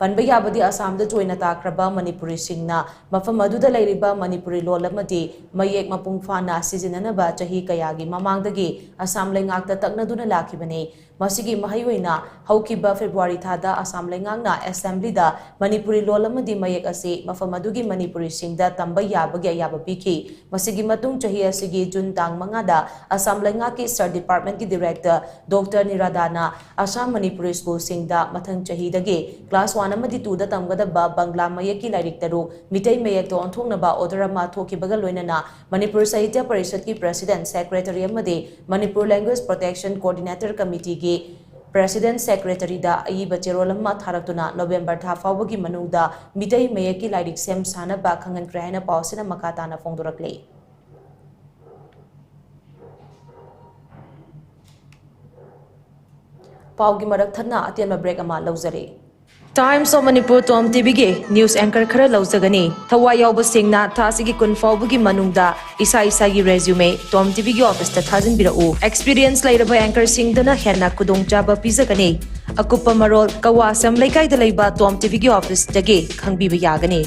ꯄꯟꯕ ꯌꯥꯕꯗꯤ ꯑꯁꯥꯝꯗ ꯆꯣꯏꯅ ꯇꯥꯈ꯭ꯔꯕ ꯃꯅꯤꯄꯨꯔꯤꯁꯤꯡꯅ ꯃꯐꯝ ꯑꯗꯨꯗ ꯂꯩꯔꯤꯕ ꯃꯅꯤꯄꯨꯔꯤ ꯂꯣꯜ ꯑꯃꯗꯤ ꯃꯌꯦꯛ ꯃꯄꯨꯡ ꯐꯥꯅ ꯁꯤꯖꯤꯟꯅꯅꯕ ꯆꯍꯤ ꯀꯌꯥꯒꯤ ꯃꯃꯥꯡꯗꯒꯤ ꯑꯁꯥꯝ ꯂꯩꯉꯥꯛꯇ ꯇꯛꯅꯗꯨꯅ ꯂꯥꯛꯈꯤꯕꯅꯤ꯫ ꯃꯁꯤꯒꯤ ꯃꯍꯩ ꯑꯣꯏꯅ ꯍꯧꯈꯤꯕ February ꯊꯥꯗ ꯑꯁꯥꯝ ꯂꯩꯉꯥꯛꯅ assemblyꯗ ꯃꯅꯤꯄꯨꯔꯤ ꯂꯣꯜ ꯑꯃꯗꯤ ꯃꯌꯦꯛ ꯑꯁꯤ ꯃꯐꯝ ꯑꯗꯨꯒꯤ ꯃꯅꯤꯄꯨꯔꯤꯁꯤꯡꯗ ꯇꯝꯕ ꯌꯥꯕꯒꯤ ꯑꯌꯥꯕ ꯄꯤꯈꯤ꯫ ꯃꯁꯤꯒꯤ ꯃꯇꯨꯡ ꯆꯍꯤ ꯑꯁꯤꯒꯤ June ꯇꯥꯡ ꯃꯉꯥꯗ ꯑꯁꯥꯝ ꯂꯩꯉꯥꯛꯀꯤ Sir Departmentꯀꯤ Director Doctor ꯅꯤꯔꯥꯗꯥꯅ Assam Manipuri schoolꯁꯤꯡꯗ ꯃꯊꯪ ꯆꯍꯤꯗꯒꯤ class one ꯑꯃꯗꯤ twoꯗ ꯇꯝꯒꯗꯕ ꯕꯪꯒ꯭ꯂꯥ ꯃꯌꯦꯛꯀꯤ ꯂꯥꯏꯔꯤꯛ ꯇꯔꯨꯛ ꯃꯤꯇꯩ ꯃꯌꯦꯛꯇ ꯑꯣꯟꯊꯣꯛꯅꯕ order ꯑꯃ ꯊꯣꯛꯈꯤꯕꯒ ꯂꯣꯏꯅꯅ ꯃꯅꯤꯄꯨꯔ ꯁꯥꯍꯤꯇ꯭ꯌ ꯄꯔꯤꯁꯠꯀꯤ president, secretary ꯑꯃꯗꯤ Manipur Language Protection Coordinator Committeeꯒꯤ president, secretaryꯗ ꯑꯏꯕ ꯆꯦꯔꯣꯜ ꯑꯃ ꯊꯥꯔꯛꯇꯨꯅ November ꯊꯥ ꯐꯥꯎꯕꯒꯤ ꯃꯅꯨꯡꯗ ꯃꯤꯇꯩ ꯃꯌꯦꯛꯀꯤ ꯂꯥꯏꯔꯤꯛ ꯁꯦꯝ ꯁꯥꯅꯕ ꯈꯪꯍꯟꯈ꯭ꯔꯦ ꯍꯥꯏꯅ ꯄꯥꯎ ꯑꯁꯤꯅ ꯃꯈꯥ ꯇꯥꯅ ꯐꯣꯡꯗꯣꯔꯛꯂꯤ꯫ ꯄꯥꯎꯒꯤ ꯃꯔꯛ ꯊꯠꯅ ꯑꯇꯦꯟꯕ break ꯑꯃ ꯂꯧꯖꯔꯤ꯫ Times of Manipur Tom ꯇꯤꯚꯤꯒꯤ news anchor ꯈꯔ ꯂꯧꯖꯒꯅꯤ꯫ ꯊꯋꯥꯏ ꯌꯥꯎꯕꯁꯤꯡꯅ ꯊꯥ ꯑꯁꯤꯒꯤ ꯀꯨꯟ ꯐꯥꯎꯕꯒꯤ ꯃꯅꯨꯡꯗ ꯏꯁꯥ ꯏꯁꯥꯒꯤ resume Tom ꯇꯤꯚꯤꯒꯤ officeꯇ ꯊꯥꯖꯤꯟꯕꯤꯔꯛꯎ꯫ Experience ꯂꯩꯔꯕ anchorꯁꯤꯡꯗꯅ ꯍꯦꯟꯅ ꯈꯨꯗꯣꯡꯆꯥꯕ ꯄꯤꯖꯒꯅꯤ꯫ ꯑꯀꯨꯞꯄ ꯃꯔꯣꯜ ꯀꯋꯥꯁꯝ ꯂꯩꯀꯥꯏꯗ ꯂꯩꯕ Tom ꯇꯤꯚꯤꯒꯤ officeꯇꯒꯤ ꯈꯪꯕꯤꯕ ꯌꯥꯒꯅꯤ꯫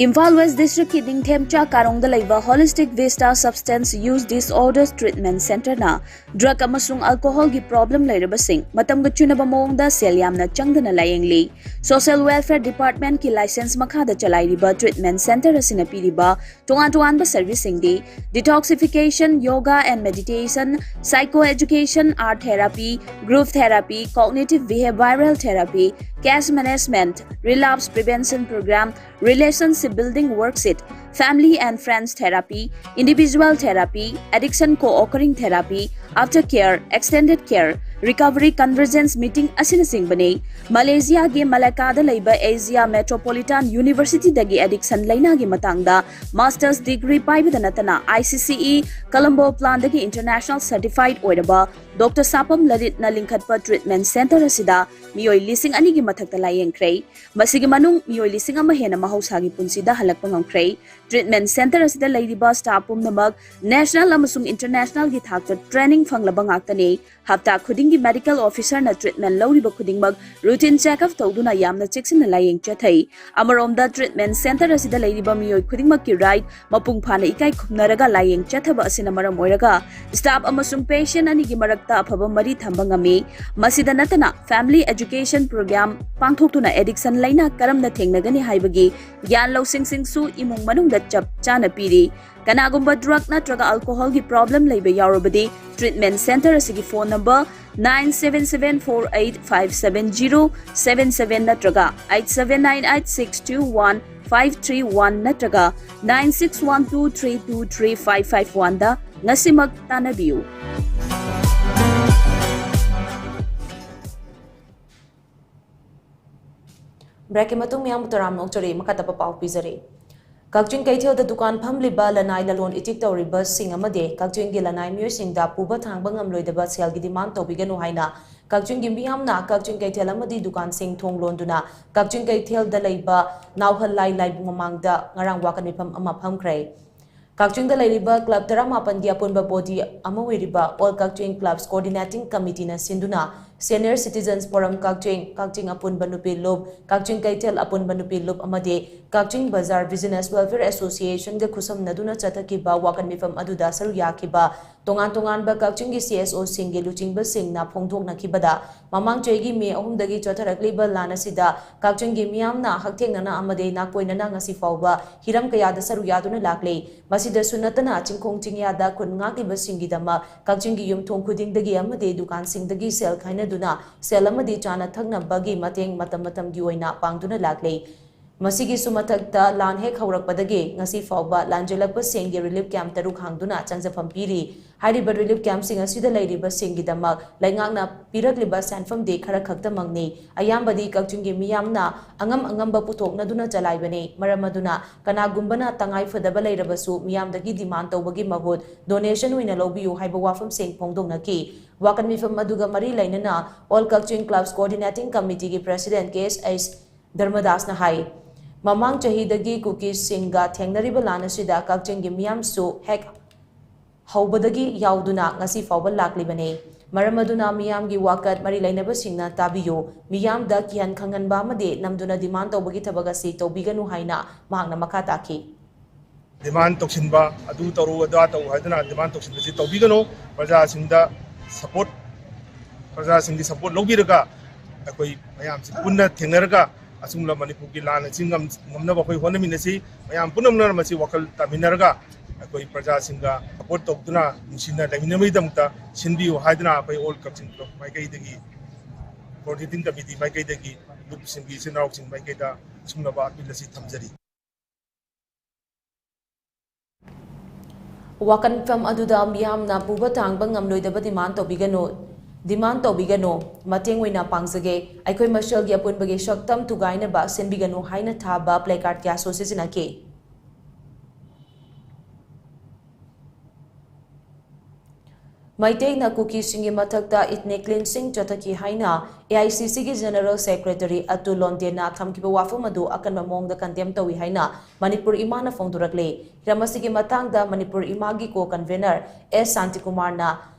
ꯏꯝꯐꯥꯜ West Districtꯀꯤ ꯅꯤꯡꯊꯦꯝꯆꯥ ꯀꯥꯔꯣꯡꯗ ꯂꯩꯕ Holistic Vista Substance Use Disorders Treatment Centreꯅ drug ꯑꯃꯁꯨꯡ alcoholꯒꯤ problem ꯂꯩꯔꯕꯁꯤꯡ ꯃꯇꯝꯒ ꯆꯨꯅꯕ ꯃꯑꯣꯡꯗ ꯁꯦꯜ ꯌꯥꯝꯅ ꯆꯪꯗꯅ ꯂꯥꯌꯦꯡꯂꯤ꯫ Social Welfare Departmentꯀꯤ license ꯃꯈꯥꯗ ꯆꯂꯥꯏꯔꯤꯕ treatment centre ꯑꯁꯤꯅ ꯄꯤꯔꯤꯕ ꯇꯣꯉꯥꯟ ꯇꯣꯉꯥꯟꯕ serviceꯁꯤꯡꯗꯤ detoxification, yoga and meditation, psycho education, art therapy, group therapy, cognitive behavioral therapy, case management, relapse prevention program, relationship building worksheet, family and friends therapy, individual therapy, addiction co-occurring therapy, aftercare, extended care, recovery convergence meeting ꯑꯁꯤꯅꯆꯤꯡꯕꯅꯤ꯫ ꯃꯂꯦꯁꯤꯌꯥꯒꯤ ꯃꯂꯥꯀꯥꯗ ꯂꯩꯕ Asia Metropolitan Universityꯗꯒꯤ addiction ꯂꯩꯅꯥꯒꯤ ꯃꯇꯥꯡꯗ master's degree ꯄꯥꯏꯕꯗ ꯅꯠꯇꯅ I C C E Colombo Planꯗꯒꯤ international certified ꯑꯣꯏꯔꯕ Doctor ꯁꯥꯄꯝ ꯂꯂꯤꯠꯅ ꯂꯤꯡꯈꯠꯄ treatment centre ꯑꯁꯤꯗ ꯃꯤꯑꯣꯏ ꯂꯤꯁꯤꯡ ꯑꯅꯤꯒꯤ ꯃꯊꯛꯇ ꯂꯥꯌꯦꯡꯈ꯭ꯔꯦ꯫ ꯃꯁꯤꯒꯤ ꯃꯅꯨꯡ ꯃꯤꯑꯣꯏ ꯂꯤꯁꯤꯡ ꯑꯃ ꯍꯦꯟꯅ ꯃꯍꯧꯁꯥꯒꯤ ꯄꯨꯟꯁꯤꯗ ꯍꯜꯂꯛꯄ ꯉꯝꯈ꯭ꯔꯦ꯫ Treatment centre ꯑꯁꯤꯗ ꯂꯩꯔꯤꯕ staff ꯄꯨꯝꯅꯃꯛ national ꯑꯃꯁꯨꯡ internationalꯒꯤ ꯊꯥꯛꯇ training ꯐꯪꯂꯕ ꯉꯥꯛꯇꯅꯤ꯫ ꯍꯞꯇꯥ ꯈꯨꯗꯤꯡꯒꯤ medical officerꯅ treatment ꯂꯧꯔꯤꯕ ꯈꯨꯗꯤꯡꯃꯛ routine checkup ꯇꯧꯗꯨꯅ ꯌꯥꯝꯅ ꯆꯦꯛꯁꯤꯟꯅ ꯂꯥꯌꯦꯡ ꯆꯠꯊꯩ꯫ ꯑꯃꯔꯣꯝꯗ treatment centre ꯑꯁꯤꯗ ꯂꯩꯔꯤꯕ ꯃꯤꯑꯣꯏ ꯈꯨꯗꯤꯡꯃꯛꯀꯤ right ꯃꯄꯨꯡ ꯐꯥꯅ ꯏꯀꯥꯏ ꯈꯨꯝꯅꯔꯒ ꯂꯥꯌꯦꯡ ꯆꯠꯊꯕ ꯑꯁꯤꯅ ꯃꯔꯝ ꯑꯣꯏꯔꯒ staff ꯑꯃꯁꯨꯡ patient ꯑꯅꯤꯒꯤ ꯃꯔꯛꯇ ꯑꯐꯕ ꯃꯔꯤ ꯊꯝꯕ ꯉꯝꯃꯤ꯫ ꯃꯁꯤꯗ ꯅꯠꯇꯅ family education program ꯄꯥꯡꯊꯣꯛꯇꯨꯅ addiction ꯂꯩꯅꯥ ꯀꯔꯝꯅ ꯊꯦꯡꯅꯒꯅꯤ ꯍꯥꯏꯕꯒꯤ ꯒ꯭ꯌꯥꯟ ꯂꯧꯁꯤꯡꯁꯤꯡꯁꯨ ꯏꯃꯨꯡ ꯃꯅꯨꯡꯗ ꯆꯞ ꯆꯥꯅ ꯄꯤꯔꯤ꯫ ꯀꯅꯥꯒꯨꯝꯕ drug ꯅꯠꯇ꯭ꯔꯒ alcoholꯒꯤ problem ꯂꯩꯕ ꯌꯥꯎꯔꯕꯗꯤ treatment centre ꯑꯁꯤꯒꯤ phone number nine seven seven four eight five seven zero seven seven ꯅꯠꯇ꯭ꯔꯒ eight seven nine eight six two one five three one ꯅꯠꯇ꯭ꯔꯒ nine six one two three two three five five one ꯗ ꯉꯁꯤꯃꯛ ꯇꯥꯟꯅꯕꯤꯌꯨ꯫ Breakꯀꯤ ꯃꯇꯨꯡ ꯃꯌꯥꯝꯕꯨ ꯇꯔꯥꯝꯅ ꯑꯣꯛꯆꯔꯤ꯫ ꯃꯈꯥ ꯇꯥꯕ ꯄꯥꯎ ꯄꯤꯖꯔꯤ꯫ ꯀꯛꯆꯤꯡ ꯀꯩꯊꯦꯜꯗ ꯗꯨꯀꯥꯟ ꯐꯝꯂꯤꯕ ꯂꯅꯥꯏ ꯂꯂꯣꯟ ꯏꯇꯤꯛ ꯇꯧꯔꯤꯕꯁꯤꯡ ꯑꯃꯗꯤ ꯀꯛꯆꯤꯡꯒꯤ ꯂꯅꯥꯏ ꯃꯤꯑꯣꯏꯁꯤꯡꯗ ꯄꯨꯕ ꯊꯥꯡꯕ ꯉꯝꯂꯣꯏꯗꯕ ꯁꯦꯜꯒꯤ demand ꯇꯧꯕꯤꯒꯅꯨ ꯍꯥꯏꯅ ꯀꯛꯆꯤꯡꯒꯤ ꯃꯤꯌꯥꯝꯅ ꯀꯛꯆꯤꯡ ꯀꯩꯊꯦꯜ ꯑꯃꯗꯤ ꯗꯨꯀꯥꯟꯁꯤꯡ ꯊꯣꯡ ꯂꯣꯟꯗꯨꯅ ꯀꯛꯆꯤꯡ ꯀꯩꯊꯦꯜꯗ ꯂꯩꯕ ꯅꯥꯎꯍꯜꯂꯥꯏ ꯂꯥꯏꯕꯨꯡ ꯃꯃꯥꯡꯗ ꯉꯔꯥꯡ ꯋꯥꯀꯠ ꯃꯤꯐꯝ ꯑꯃ ꯐꯝꯈ꯭ꯔꯦ꯫ ꯀꯛꯆꯤꯡꯗ ꯂꯩꯔꯤꯕ club ꯇꯔꯥꯃꯥꯄꯟꯒꯤ ꯑꯄꯨꯟꯕ body ꯑꯃ ꯑꯣꯏꯔꯤꯕ All Kakching Clubs Coordinating Committeeꯅ ꯁꯤꯟꯗꯨꯅ Senior Citizens Forum ꯀꯛꯆꯤꯡ, ꯀꯛꯆꯤꯡ ꯑꯄꯨꯟꯕ ꯅꯨꯄꯤ ꯂꯨꯞ, ꯀꯛꯆꯤꯡ ꯀꯩꯊꯦꯜ ꯑꯄꯨꯟꯕ ꯅꯨꯄꯤ ꯂꯨꯞ ꯑꯃꯗꯤ ꯀꯛꯆꯤꯡ ꯕꯖꯥꯔ Business Welfare Associationꯒ ꯈꯨꯠꯁꯝꯅꯗꯨꯅ ꯆꯠꯊꯈꯤꯕ ꯋꯥꯀꯠ ꯃꯤꯐꯝ ꯑꯗꯨꯗ ꯁꯔꯨꯛ ꯌꯥꯈꯤꯕ ꯇꯣꯉꯥꯟ ꯇꯣꯉꯥꯟꯕ ꯀꯛꯆꯤꯡꯒꯤ CSOꯁꯤꯡꯒꯤ ꯂꯨꯆꯤꯡꯕꯁꯤꯡꯅ ꯐꯣꯡꯗꯣꯛꯅꯈꯤꯕꯗ, ꯃꯃꯥꯡ ꯆꯍꯤꯒꯤ ꯃꯦ ꯑꯍꯨꯝꯗꯒꯤ ꯆꯠꯊꯔꯛꯂꯤꯕ ꯂꯥꯟ ꯑꯁꯤꯗ ꯀꯛꯆꯤꯡꯒꯤ ꯃꯤꯌꯥꯝꯅ ꯍꯛꯊꯦꯡꯅꯅ ꯑꯃꯗꯤ ꯅꯥꯀꯣꯏꯅꯅ ꯉꯁꯤ ꯐꯥꯎꯕ ꯍꯤꯔꯝ ꯀꯌꯥꯗ ꯁꯔꯨꯛ ꯌꯥꯗꯨꯅ ꯂꯥꯛꯂꯤ꯫ ꯃꯁꯤꯗꯁꯨ ꯅꯠꯇꯅ ꯆꯤꯡꯈꯣꯡ ꯆꯤꯡꯌꯥꯗ ꯈꯨꯟ ꯉꯥꯛꯂꯤꯕꯁꯤꯡꯒꯤꯗꯃꯛ ꯀꯛꯆꯤꯡꯒꯤ ꯌꯨꯝꯊꯣꯡ ꯈꯨꯗꯤꯡꯗꯒꯤ ꯑꯃꯗꯤ ꯗꯨꯀꯥꯟꯁꯤꯡꯗꯒꯤ ꯁꯦꯜ ꯈꯥꯏꯅꯗꯨꯅ ꯁꯦꯜ ꯑꯃꯗꯤ ꯆꯥꯅ ꯊꯛꯅꯕꯒꯤ ꯃꯇꯦꯡ ꯃꯇꯝ ꯃꯇꯝꯒꯤ ꯑꯣꯏꯅ ꯄꯥꯡꯗꯨꯅ ꯂꯥꯛꯂꯤ꯫ ꯃꯁꯤꯒꯤꯁꯨ ꯃꯊꯛꯇ ꯂꯥꯟ ꯍꯦꯛ ꯍꯧꯔꯛꯄꯗꯒꯤ ꯉꯁꯤ ꯐꯥꯎꯕ ꯂꯥꯟꯖꯦꯜꯂꯛꯄꯁꯤꯡꯒꯤ relief camp ꯇꯔꯨꯛ ꯍꯥꯡꯗꯨꯅ ꯆꯪꯖꯐꯝ ꯄꯤꯔꯤ꯫ ꯍꯥꯏꯔꯤꯕ relief campꯁꯤꯡ ꯑꯁꯤꯗ ꯂꯩꯔꯤꯕꯁꯤꯡꯒꯤꯗꯃꯛ ꯂꯩꯉꯥꯛꯅ ꯄꯤꯔꯛꯂꯤꯕ ꯁꯦꯟꯐꯝꯗꯤ ꯈꯔ ꯈꯛꯇꯃꯛꯅꯤ꯫ ꯑꯌꯥꯝꯕꯗꯤ ꯀꯛꯆꯤꯡꯒꯤ ꯃꯤꯌꯥꯝꯅ ꯑꯉꯝ ꯑꯉꯝꯕ ꯄꯨꯊꯣꯛꯅꯗꯨꯅ ꯆꯂꯥꯏꯕꯅꯤ꯫ ꯃꯔꯝ ꯑꯗꯨꯅ ꯀꯅꯥꯒꯨꯝꯕꯅ ꯇꯉꯥꯏ ꯐꯗꯕ ꯂꯩꯔꯕꯁꯨ ꯃꯤꯌꯥꯝꯗꯒꯤ demand ꯇꯧꯕꯒꯤ ꯃꯍꯨꯠ donation ꯑꯣꯏꯅ ꯂꯧꯕꯤꯌꯨ ꯍꯥꯏꯕ ꯋꯥꯐꯝꯁꯤꯡ ꯐꯣꯡꯗꯣꯛꯅꯈꯤ꯫ ꯋꯥꯀꯠ ꯃꯤꯐꯝ ꯑꯗꯨꯒ ꯃꯔꯤ ꯂꯩꯅꯅ All Kakching Clubs Coordinating Committeeꯒꯤ President ꯀꯦ ꯑꯦꯁ ꯑꯩꯆ ꯙꯔꯃꯗꯥꯁꯅ ꯍꯥꯏ, ꯃꯃꯥꯡ ꯆꯍꯤꯗꯒꯤ ꯀꯨꯀꯤꯁꯤꯡꯒ ꯊꯦꯡꯅꯔꯤꯕ ꯂꯥꯟ ꯑꯁꯤꯗ ꯀꯛꯆꯤꯡꯒꯤ ꯃꯤꯌꯥꯝꯁꯨ ꯍꯦꯛ ꯍꯧꯕꯗꯒꯤ ꯌꯥꯎꯗꯨꯅ ꯉꯁꯤ ꯐꯥꯎꯕ ꯂꯥꯛꯂꯤꯕꯅꯤ꯫ ꯃꯔꯝ ꯑꯗꯨꯅ ꯃꯤꯌꯥꯝꯒꯤ ꯋꯥꯀꯠ ꯃꯔꯤ ꯂꯩꯅꯕꯁꯤꯡꯅ ꯇꯥꯕꯤꯌꯨ꯫ ꯃꯤꯌꯥꯝꯗ ꯀꯤꯍꯟ ꯈꯪꯍꯟꯕ ꯑꯃꯗꯤ ꯅꯝꯗꯨꯅ demand ꯇꯧꯕꯒꯤ ꯊꯕꯛ ꯑꯁꯤ ꯇꯧꯕꯤꯒꯅꯨ ꯍꯥꯏꯅ ꯃꯍꯥꯛꯅ ꯃꯈꯥ ꯇꯥꯈꯤ꯫ Demand ꯇꯧꯁꯤꯟꯕ, ꯑꯗꯨ ꯇꯧꯔꯨ, ꯑꯗꯥ ꯇꯧ ꯍꯥꯏꯗꯅ demand ꯇꯧꯁꯤꯟꯕꯁꯤ ꯇꯧꯕꯤꯒꯅꯨ꯫ ꯄ꯭ꯔꯖꯥꯁꯤꯡꯗ support, ꯄ꯭ꯔꯖꯥꯁꯤꯡꯒꯤ support ꯂꯧꯕꯤꯔꯒ ꯑꯩꯈꯣꯏ ꯃꯌꯥꯝꯁꯤ ꯄꯨꯟꯅ ꯊꯦꯡꯅꯔꯒ ꯑꯁꯨꯝꯅ ꯃꯅꯤꯄꯨꯔꯒꯤ ꯂꯥꯟ ꯑꯁꯤ ꯉꯝ-, ꯉꯝꯅꯕ ꯑꯩꯈꯣꯏ ꯍꯣꯠꯅꯃꯤꯟꯅꯁꯤ꯫ ꯃꯌꯥꯝ ꯄꯨꯝꯅꯃꯛꯅ ꯃꯁꯤ ꯋꯥꯈꯜ ꯇꯥꯃꯤꯟꯅꯔꯒ ꯑꯩꯈꯣꯏ ꯄ꯭ꯔꯖꯥꯁꯤꯡꯒ support ꯇꯧꯗꯨꯅ ꯅꯨꯡꯁꯤꯅ ꯂꯩꯃꯤꯟꯅꯕꯒꯤꯗꯃꯛꯇ ꯁꯤꯟꯕꯤꯌꯨ ꯍꯥꯏꯗꯨꯅ ꯑꯩꯈꯣꯏ All Kakching Club ꯃꯥꯏꯀꯩꯗꯒꯤ, Coordinating Committee ꯃꯥꯏꯀꯩꯗꯒꯤ, ꯂꯨꯞꯁꯤꯡꯒꯤ ꯏꯆꯤꯟ ꯏꯅꯥꯎꯁꯤꯡ ꯃꯥꯏꯀꯩꯗ ꯑꯁꯨꯝꯂꯕ appeal ꯑꯁꯤ ꯊꯝꯖꯔꯤ꯫ ꯋꯥꯀꯠꯐꯝ ꯑꯗꯨꯗ ꯃꯤꯌꯥꯝꯅ ꯄꯨꯕ ꯊꯥꯡꯕ ꯉꯝꯂꯣꯏꯗꯕ demand ꯇꯧꯕꯤꯒꯅꯨ, demand ꯇꯧꯕꯤꯒꯅꯨ, ꯃꯇꯦꯡ ꯑꯣꯏꯅ ꯄꯥꯡꯖꯒꯦ, ꯑꯩꯈꯣꯏ ꯃꯁꯦꯜꯒꯤ ꯑꯄꯨꯟꯕꯒꯤ ꯁꯛꯇꯝ ꯊꯨꯒꯥꯏꯅꯕ ꯁꯤꯟꯕꯤꯒꯅꯨ ꯍꯥꯏꯅ ꯊꯥꯕ placard ꯀꯌꯥꯁꯨ ꯁꯤꯖꯤꯟꯅꯈꯤ꯫ ꯃꯩꯇꯩꯅ ꯀꯨꯀꯤꯁꯤꯡꯒꯤ ꯃꯊꯛꯇ ethnic cleansing ꯆꯠꯊꯈꯤ ꯍꯥꯏꯅ A I C Cꯒꯤ General Secretary Atul ꯂꯣꯟꯗꯦꯅ ꯊꯝꯈꯤꯕ ꯋꯥꯐꯝ ꯑꯗꯨ ꯑꯀꯟꯕ ꯃꯑꯣꯡꯗ condemn ꯇꯧꯏ ꯍꯥꯏꯅ ꯃꯅꯤꯄꯨꯔ ꯏꯃꯥꯅ ꯐꯣꯡꯗꯣꯔꯛꯂꯤ꯫ ꯍꯤꯔꯝ ꯑꯁꯤꯒꯤ ꯃꯇꯥꯡꯗ ꯃꯅꯤꯄꯨꯔ ꯏꯃꯥꯒꯤ co-convenor S ꯁꯥꯟꯇꯤꯀꯨꯃꯥꯔꯅ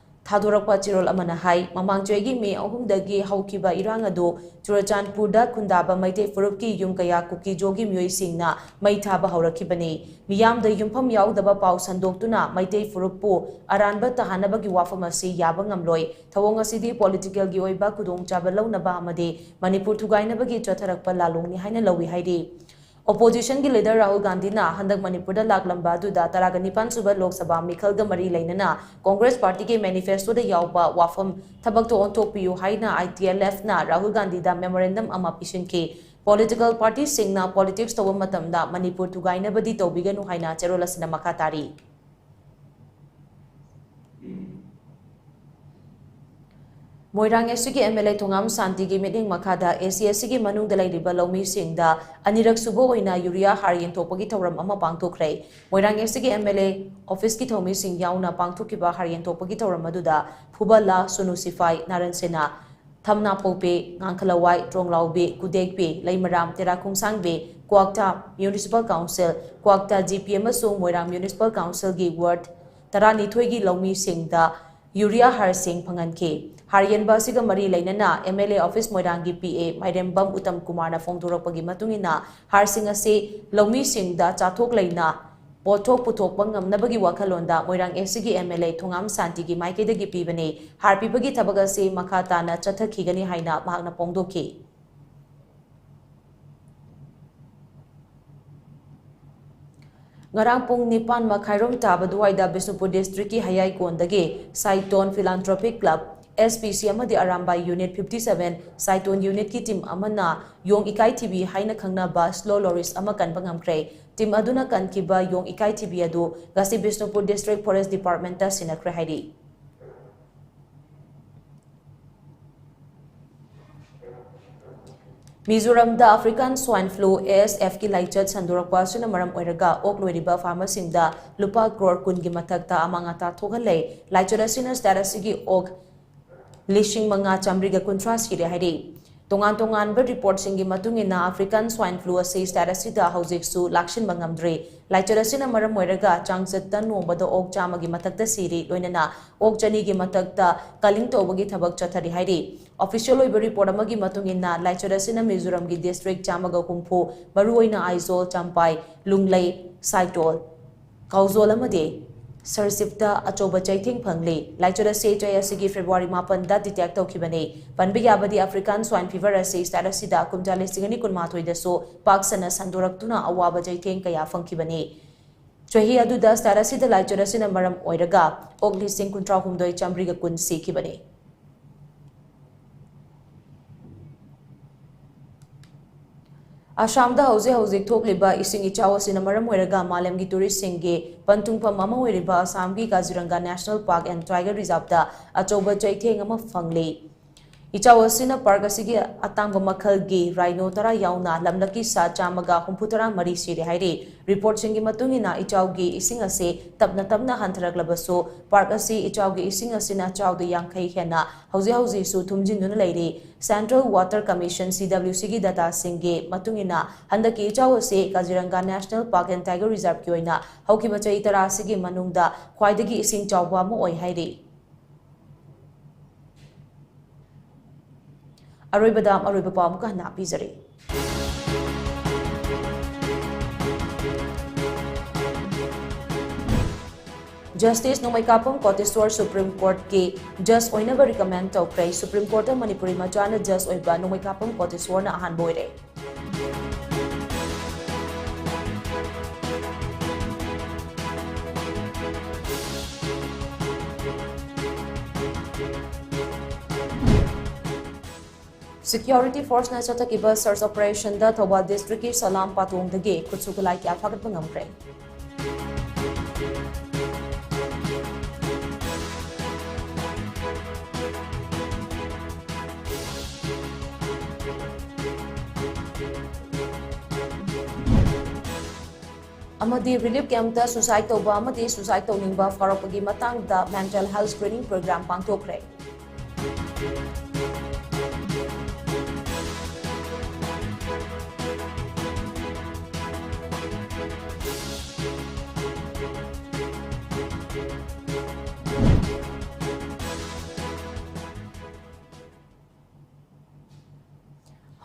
ꯊꯥꯗꯣꯔꯛꯄ ꯆꯦꯔꯣꯜ ꯑꯃꯅ ꯍꯥꯏ, ꯃꯃꯥꯡ ꯆꯍꯤꯒꯤ ꯃꯦ ꯑꯍꯨꯝꯗꯒꯤ ꯍꯧꯈꯤꯕ ꯏꯔꯥꯡ ꯑꯗꯨ ꯆꯨꯔꯆꯥꯟꯄꯨꯔꯗ ꯈꯨꯟꯗꯥꯕ ꯃꯩꯇꯩ ꯐꯨꯔꯨꯞꯀꯤ ꯌꯨꯝ ꯀꯌꯥ ꯀꯨꯀꯤꯖꯣꯒꯤ ꯃꯤꯑꯣꯏꯁꯤꯡꯅ ꯃꯩ ꯊꯥꯕ ꯍꯧꯔꯛꯈꯤꯕꯅꯤ꯫ ꯃꯤꯌꯥꯝꯗ ꯌꯨꯝꯐꯝ ꯌꯥꯎꯗꯕ ꯄꯥꯎ ꯁꯟꯗꯣꯛꯇꯨꯅ ꯃꯩꯇꯩ ꯐꯨꯔꯨꯞꯄꯨ ꯑꯔꯥꯟꯕ ꯇꯥꯍꯟꯅꯕꯒꯤ ꯋꯥꯐꯝ ꯑꯁꯤ ꯌꯥꯕ ꯉꯝꯂꯣꯏ꯫ ꯊꯧꯑꯣꯡ ꯑꯁꯤꯗꯤ politicalꯒꯤ ꯑꯣꯏꯕ ꯈꯨꯗꯣꯡꯆꯥꯕ ꯂꯧꯅꯕ ꯑꯃꯗꯤ ꯃꯅꯤꯄꯨꯔ ꯊꯨꯒꯥꯏꯅꯕꯒꯤ ꯆꯠꯊꯔꯛꯄ ꯂꯥꯂꯣꯡꯅꯤ ꯍꯥꯏꯅ ꯂꯧꯏ ꯍꯥꯏꯔꯤ꯫ Oppositionꯒꯤ leader ꯔꯥꯍꯨꯜ ꯒꯥꯟꯙꯤꯅ ꯍꯟꯗꯛ ꯃꯅꯤꯄꯨꯔꯗ ꯂꯥꯛꯂꯝꯕ ꯑꯗꯨꯗ ꯇꯔꯥꯒ ꯅꯤꯄꯥꯟ ꯁꯨꯕ ꯂꯣꯛ ꯁꯚꯥ ꯃꯤꯈꯜꯒ ꯃꯔꯤ ꯂꯩꯅꯅ Congress Partyꯒꯤ manifestoꯗ ꯌꯥꯎꯕ ꯋꯥꯐꯝ ꯊꯕꯛꯇ ꯑꯣꯟꯊꯣꯛꯄꯤꯌꯨ ꯍꯥꯏꯅ I T L Fꯅ Rahul ꯒꯥꯟꯙꯤꯗ memorandum ꯑꯃ ꯄꯤꯁꯤꯟꯈꯤ꯫ Political partyꯁꯤꯡꯅ politics ꯇꯧꯕ ꯃꯇꯝꯗ ꯃꯅꯤꯄꯨꯔ ꯊꯨꯒꯥꯏꯅꯕꯗꯤ ꯇꯧꯕꯤꯒꯅꯨ ꯍꯥꯏꯅ ꯆꯦꯔꯣꯜ ꯑꯁꯤꯅ ꯃꯈꯥ ꯇꯥꯔꯤ꯫ ꯃꯣꯏꯔꯥꯡ S Cꯒꯤ M L A ꯊꯣꯉꯥꯝ ꯁꯥꯟꯇꯤꯒꯤ ꯃꯤꯠꯌꯦꯡ ꯃꯈꯥꯗ S C S Cꯒꯤ ꯃꯅꯨꯡꯗ ꯂꯩꯔꯤꯕ ꯂꯧꯃꯤꯁꯤꯡꯗ ꯑꯅꯤꯔꯛ ꯁꯨꯕ ꯑꯣꯏꯅ ꯌꯨꯔꯤꯌꯥ ꯍꯥꯔ ꯌꯦꯟꯊꯣꯛꯄꯒꯤ ꯊꯧꯔꯝ ꯑꯃ ꯄꯥꯡꯊꯣꯛꯈ꯭ꯔꯦ꯫ ꯃꯣꯏꯔꯥꯡ S Cꯒꯤ M L A officeꯀꯤ ꯊꯧꯃꯤꯁꯤꯡ ꯌꯥꯎꯅ ꯄꯥꯡꯊꯣꯛꯈꯤꯕ ꯍꯥꯔ ꯌꯦꯟꯊꯣꯛꯄꯒꯤ ꯊꯧꯔꯝ ꯑꯗꯨꯗ ꯐꯨꯕꯂꯥ, ꯁꯨꯅꯨ ꯁꯤꯐꯥꯏ, ꯅꯥꯔꯟ ꯁꯦꯅꯥ, ꯊꯝꯅꯥꯄꯣꯛꯄꯤ, ꯉꯥꯡꯈꯂꯋꯥꯏ, ꯇ꯭ꯔꯣꯡꯂꯥꯎꯕꯤ, ꯀꯨꯗꯦꯛꯄꯤ, ꯂꯩꯃꯔꯥꯝ, ꯇꯦꯔꯥꯈꯣꯡꯁꯥꯡꯕꯤ, ꯀ꯭ꯋꯥꯛꯇꯥ Municipal Council, ꯀ꯭ꯋꯥꯛꯇꯥ G P ꯑꯃꯁꯨꯡ ꯃꯣꯏꯔꯥꯡ Municipal Councilꯒꯤ ward ꯇꯔꯥꯅꯤꯊꯣꯏꯒꯤ ꯂꯧꯃꯤꯁꯤꯡꯗ ꯌꯨꯔꯤꯌꯥ ꯍꯥꯔꯁꯤꯡ ꯐꯪꯍꯟꯈꯤ꯫ ꯍꯥꯔ ꯌꯦꯟꯕ ꯑꯁꯤꯒ ꯃꯔꯤ ꯂꯩꯅꯅ M L A office ꯃꯣꯏꯔꯥꯡꯒꯤ P A ꯃꯥꯏꯔꯦꯝꯕꯝ ꯎꯇꯝ ꯀꯨꯃꯥꯔꯅ ꯐꯣꯡꯗꯣꯔꯛꯄꯒꯤ ꯃꯇꯨꯡ ꯏꯟꯅ, ꯍꯥꯔꯁꯤꯡ ꯑꯁꯤ ꯂꯧꯃꯤꯁꯤꯡꯗ ꯆꯥꯊꯣꯛ ꯂꯩꯅ ꯄꯣꯠꯊꯣꯛ ꯄꯨꯊꯣꯛꯄ ꯉꯝꯅꯕꯒꯤ ꯋꯥꯈꯜꯂꯣꯟꯗ ꯃꯣꯏꯔꯥꯡ S Cꯒꯤ M L A ꯊꯣꯉꯥꯝ ꯁꯥꯟꯇꯤꯒꯤ ꯃꯥꯏꯀꯩꯗꯒꯤ ꯄꯤꯕꯅꯤ꯫ ꯍꯥꯔ ꯄꯤꯕꯒꯤ ꯊꯕꯛ ꯑꯁꯤ ꯃꯈꯥ ꯇꯥꯅ ꯆꯠꯊꯈꯤꯒꯅꯤ ꯍꯥꯏꯅ ꯃꯍꯥꯛꯅ ꯐꯣꯡꯗꯣꯛꯈꯤ꯫ ꯉꯔꯥꯡ ꯄꯨꯡ ꯅꯤꯄꯥꯟ ꯃꯈꯥꯏꯔꯣꯝ ꯇꯥꯕ ꯑꯗꯨꯋꯥꯏꯗ Bishnupur districtꯀꯤ ꯍꯌꯥꯏꯀꯣꯟꯗꯒꯤ Saiton Philanthropic Club, S P C ꯑꯃꯗꯤ Arambai Unit fifty seven Saiton Unitꯀꯤ team ꯑꯃꯅ ꯌꯣꯡ ꯏꯀꯥꯏꯊꯤꯕꯤ ꯍꯥꯏꯅ ꯈꯪꯅꯕ slow loris ꯑꯃ ꯀꯟꯕ ꯉꯝꯈ꯭ꯔꯦ꯫ Team ꯑꯗꯨꯅ ꯀꯟꯈꯤꯕ ꯌꯣꯡ ꯏꯀꯥꯏꯊꯤꯕꯤ ꯑꯗꯨ ꯉꯁꯤ ꯕꯤꯁꯅꯨꯄꯨꯔ District Forest Departmentꯇ ꯁꯤꯟꯅꯈ꯭ꯔꯦ ꯍꯥꯏꯔꯤ꯫ ꯃꯤꯖꯣꯔꯥꯝꯗ African Swine Flu, ASF ꯀꯤ ꯂꯥꯏꯆꯠ ꯁꯟꯗꯣꯔꯛꯄ ꯑꯁꯤꯅ ꯃꯔꯝ ꯑꯣꯏꯔꯒ ꯑꯣꯛ ꯂꯣꯏꯔꯤꯕ ꯐꯥꯔꯃꯔꯁꯤꯡꯗ ꯂꯨꯄꯥ ꯀ꯭ꯔꯣꯔ ꯀꯨꯟꯒꯤ ꯃꯊꯛꯇ ꯑꯃꯥꯡ ꯑꯇꯥ ꯊꯣꯛꯍꯜꯂꯦ꯫ ꯂꯥꯏꯆꯠ ꯑꯁꯤꯅ state ꯑꯁꯤꯒꯤ ꯑꯣꯛ ꯂꯤꯁꯤꯡ ꯃꯉꯥ ꯆꯥꯃꯔꯤꯒ ꯀꯨꯟꯊ꯭ꯔꯥ ꯁꯤꯔꯦ ꯍꯥꯏꯔꯤ꯫ ꯇꯣꯉꯥꯟ ꯇꯣꯉꯥꯟꯕ ꯔꯤꯄꯣꯔꯠꯁꯤꯡꯒꯤ ꯃꯇꯨꯡ ꯏꯟꯅ African Swine Flu ꯑꯁꯤ state ꯑꯁꯤꯗ ꯍꯧꯖꯤꯛꯁꯨ ꯂꯥꯛꯁꯤꯟꯕ ꯉꯝꯗ꯭ꯔꯤ꯫ ꯂꯥꯏꯆꯠ ꯑꯁꯤꯅ ꯃꯔꯝ ꯑꯣꯏꯔꯒ ꯆꯥꯡꯆꯠꯇ ꯅꯣꯡꯃꯗ ꯑꯣꯛ ꯆꯥꯝꯃꯒꯤ ꯃꯊꯛꯇ ꯁꯤꯔꯤ, ꯂꯣꯏꯅꯅ ꯑꯣꯛ ꯆꯅꯤꯒꯤ ꯃꯊꯛꯇ culling ꯇꯧꯕꯒꯤ ꯊꯕꯛ ꯆꯠꯊꯔꯤ ꯍꯥꯏꯔꯤ꯫ Official ꯑꯣꯏꯕ ꯔꯤꯄꯣꯔꯠ ꯑꯃꯒꯤ ꯃꯇꯨꯡ ꯏꯟꯅ, ꯂꯥꯏꯆꯠ ꯑꯁꯤꯅ ꯃꯤꯖꯣꯔꯥꯝꯒꯤ district ꯆꯥꯝꯃꯒ ꯍꯨꯝꯐꯨ, ꯃꯔꯨꯑꯣꯏꯅ ꯑꯥꯏꯖꯣꯜ, ꯆꯝꯄꯥꯏ, ꯂꯨꯡꯂꯩ, ꯁꯥꯏꯇꯣꯜ, ꯀꯥꯎꯖꯣꯜ ꯑꯃꯗꯤ ꯁꯔꯁꯤꯞꯇ ꯑꯆꯧꯕ ꯆꯩꯊꯦꯡ ꯐꯪꯂꯤ꯫ ꯂꯥꯏꯆꯠ ꯑꯁꯤ ꯆꯍꯤ ꯑꯁꯤꯒꯤ February ꯃꯥꯄꯟꯗ detect ꯇꯧꯈꯤꯕꯅꯤ꯫ ꯄꯟꯕ ꯌꯥꯕꯗꯤ, African Swine Fever ꯑꯁꯤ state ꯑꯁꯤꯗ ꯀꯨꯝꯖꯥ ꯂꯤꯁꯤꯡ ꯑꯅꯤ ꯀꯨꯟꯃꯥꯊꯣꯏꯗꯁꯨ ꯄꯥꯛ ꯁꯟꯅ ꯁꯟꯗꯣꯔꯛꯇꯨꯅ ꯑꯋꯥꯕ ꯆꯩꯊꯦꯡ ꯀꯌꯥ ꯐꯪꯈꯤꯕꯅꯤ꯫ ꯆꯍꯤ ꯑꯗꯨꯗ state ꯑꯁꯤꯗ ꯂꯥꯏꯆꯠ ꯑꯁꯤꯅ ꯃꯔꯝ ꯑꯣꯏꯔꯒ ꯑꯣꯛ ꯂꯤꯁꯤꯡ ꯀꯨꯟꯊ꯭ꯔꯥ ꯍꯨꯝꯗꯣꯏ ꯆꯥꯃꯔꯤꯒ ꯀꯨꯟ ꯁꯤꯈꯤꯕꯅꯤ꯫ ꯑꯁꯥꯝꯗ ꯍꯧꯖꯤꯛ ꯍꯧꯖꯤꯛ ꯊꯣꯛꯂꯤꯕ ꯏꯁꯤꯡ ꯏꯆꯥꯎ ꯑꯁꯤꯅ ꯃꯔꯝ ꯑꯣꯏꯔꯒ ꯃꯥꯂꯦꯝꯒꯤ touristꯁꯤꯡꯒꯤ ꯄꯟꯊꯨꯡꯐꯝ ꯑꯃ ꯑꯣꯏꯔꯤꯕ ꯑꯁꯥꯝꯒꯤ ꯀꯥꯖꯤꯔꯪꯒꯥ National Park and Tiger Reserveꯇ ꯑꯆꯧꯕ ꯆꯩꯊꯦꯡ ꯑꯃ ꯐꯪꯂꯤ꯫ ꯏꯆꯥꯎ ꯑꯁꯤꯅ park ꯑꯁꯤꯒꯤ ꯑꯇꯥꯡꯕ ꯃꯈꯜꯒꯤ rhino ꯇꯔꯥ ꯌꯥꯎꯅ ꯂꯝꯂꯛꯀꯤ ꯁꯥ ꯆꯥꯝꯃꯒ ꯍꯨꯝꯐꯨꯇꯔꯥ ꯃꯔꯤ ꯁꯤꯔꯦ ꯍꯥꯏꯔꯤ꯫ ꯔꯤꯄꯣꯔꯠꯁꯤꯡꯒꯤ ꯃꯇꯨꯡ ꯏꯟꯅ, ꯏꯆꯥꯎꯒꯤ ꯏꯁꯤꯡ ꯑꯁꯤ ꯇꯞꯅ ꯇꯞꯅ ꯍꯟꯊꯔꯛꯂꯕꯁꯨ, park ꯑꯁꯤ ꯏꯆꯥꯎꯒꯤ ꯏꯁꯤꯡ ꯑꯁꯤꯅ ꯆꯥꯎꯗ ꯌꯥꯡꯈꯩ ꯍꯦꯟꯅ ꯍꯧꯖꯤꯛ ꯍꯧꯖꯤꯛꯁꯨ ꯊꯨꯝꯖꯤꯟꯗꯨꯅ ꯂꯩꯔꯤ꯫ Central Water Commission, CWCꯒꯤ dataꯁꯤꯡꯒꯤ ꯃꯇꯨꯡ ꯏꯟꯅ, ꯍꯟꯗꯛꯀꯤ ꯏꯆꯥꯎ ꯑꯁꯤ ꯀꯥꯖꯤꯔꯪꯒꯥ National Park and Tiger Reserveꯀꯤ ꯑꯣꯏꯅ ꯍꯧꯈꯤꯕ ꯆꯍꯤ ꯇꯔꯥ ꯑꯁꯤꯒꯤ ꯃꯅꯨꯡꯗ ꯈ꯭ꯋꯥꯏꯗꯒꯤ ꯏꯁꯤꯡ ꯆꯥꯎꯕ ꯑꯃ ꯑꯣꯏ ꯍꯥꯏꯔꯤ꯫ ꯑꯔꯣꯏꯕꯗ ꯑꯔꯣꯏꯕ ꯄꯥꯎ ꯑꯃꯨꯛꯀ ꯍꯟꯅ ꯄꯤꯖꯔꯤ꯫ Justice ꯅꯣꯡꯃꯩꯀꯥꯄꯝ ꯀꯣꯇꯦꯁꯣꯔ Supreme Courtꯀꯤ judge ꯑꯣꯏꯅꯕ recommend ꯇꯧꯈ꯭ꯔꯦ꯫ Supreme Courtꯇ ꯃꯅꯤꯄꯨꯔꯤ ꯃꯆꯥꯅ judge ꯑꯣꯏꯕ ꯅꯣꯡꯃꯩꯀꯥꯄꯝ ꯀꯣꯇꯦꯁꯣꯔꯅ ꯑꯍꯥꯟꯕ ꯑꯣꯏꯔꯦ꯫ Security forceꯅ ꯆꯠꯊꯈꯤꯕ search operationꯗ ꯊꯧꯕꯥꯜ districtꯀꯤ ꯁꯂꯥꯝ ꯄꯥꯇꯣꯡꯗꯒꯤ ꯈꯨꯠꯁꯨ ꯈꯨꯠꯂꯥꯏ ꯀꯌꯥ ꯐꯥꯒꯠꯄ ꯉꯝꯈ꯭ꯔꯦ꯫ ꯑꯃꯗꯤ ꯔꯤꯂꯤꯐ ꯀꯦꯝꯞꯇ ꯁꯨꯁꯥꯏꯗ ꯇꯧꯕ ꯑꯃꯗꯤ ꯁꯨꯁꯥꯏꯗ ꯇꯧꯅꯤꯡꯕ ꯐꯥꯎꯔꯛꯄꯒꯤ ꯃꯇꯥꯡꯗ ꯃꯦꯟꯇꯦꯜ ꯍꯦꯜꯊ ꯁ꯭ꯀ꯭ꯔꯤꯅꯤꯡ ꯄ꯭ꯔꯣꯒ꯭ꯔꯥꯝ ꯄꯥꯡꯊꯣꯛꯈ꯭ꯔꯦ꯫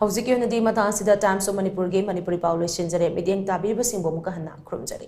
ꯍꯧꯖꯤꯛꯀꯤ ꯑꯣꯏꯅꯗꯤ ꯃꯇꯥꯡ ꯑꯁꯤꯗ Times of ꯃꯅꯤꯄꯨꯔꯒꯤ ꯃꯅꯤꯄꯨꯔꯤ ꯄꯥꯎ ꯂꯣꯏꯁꯤꯟꯖꯔꯦ꯫ ꯃꯤꯠꯌꯦꯡ ꯇꯥꯕꯤꯔꯤꯕꯁꯤꯡꯕꯨ ꯑꯃꯨꯛꯀ ꯍꯟꯅ ꯈꯨꯔꯨꯝꯖꯔꯤ꯫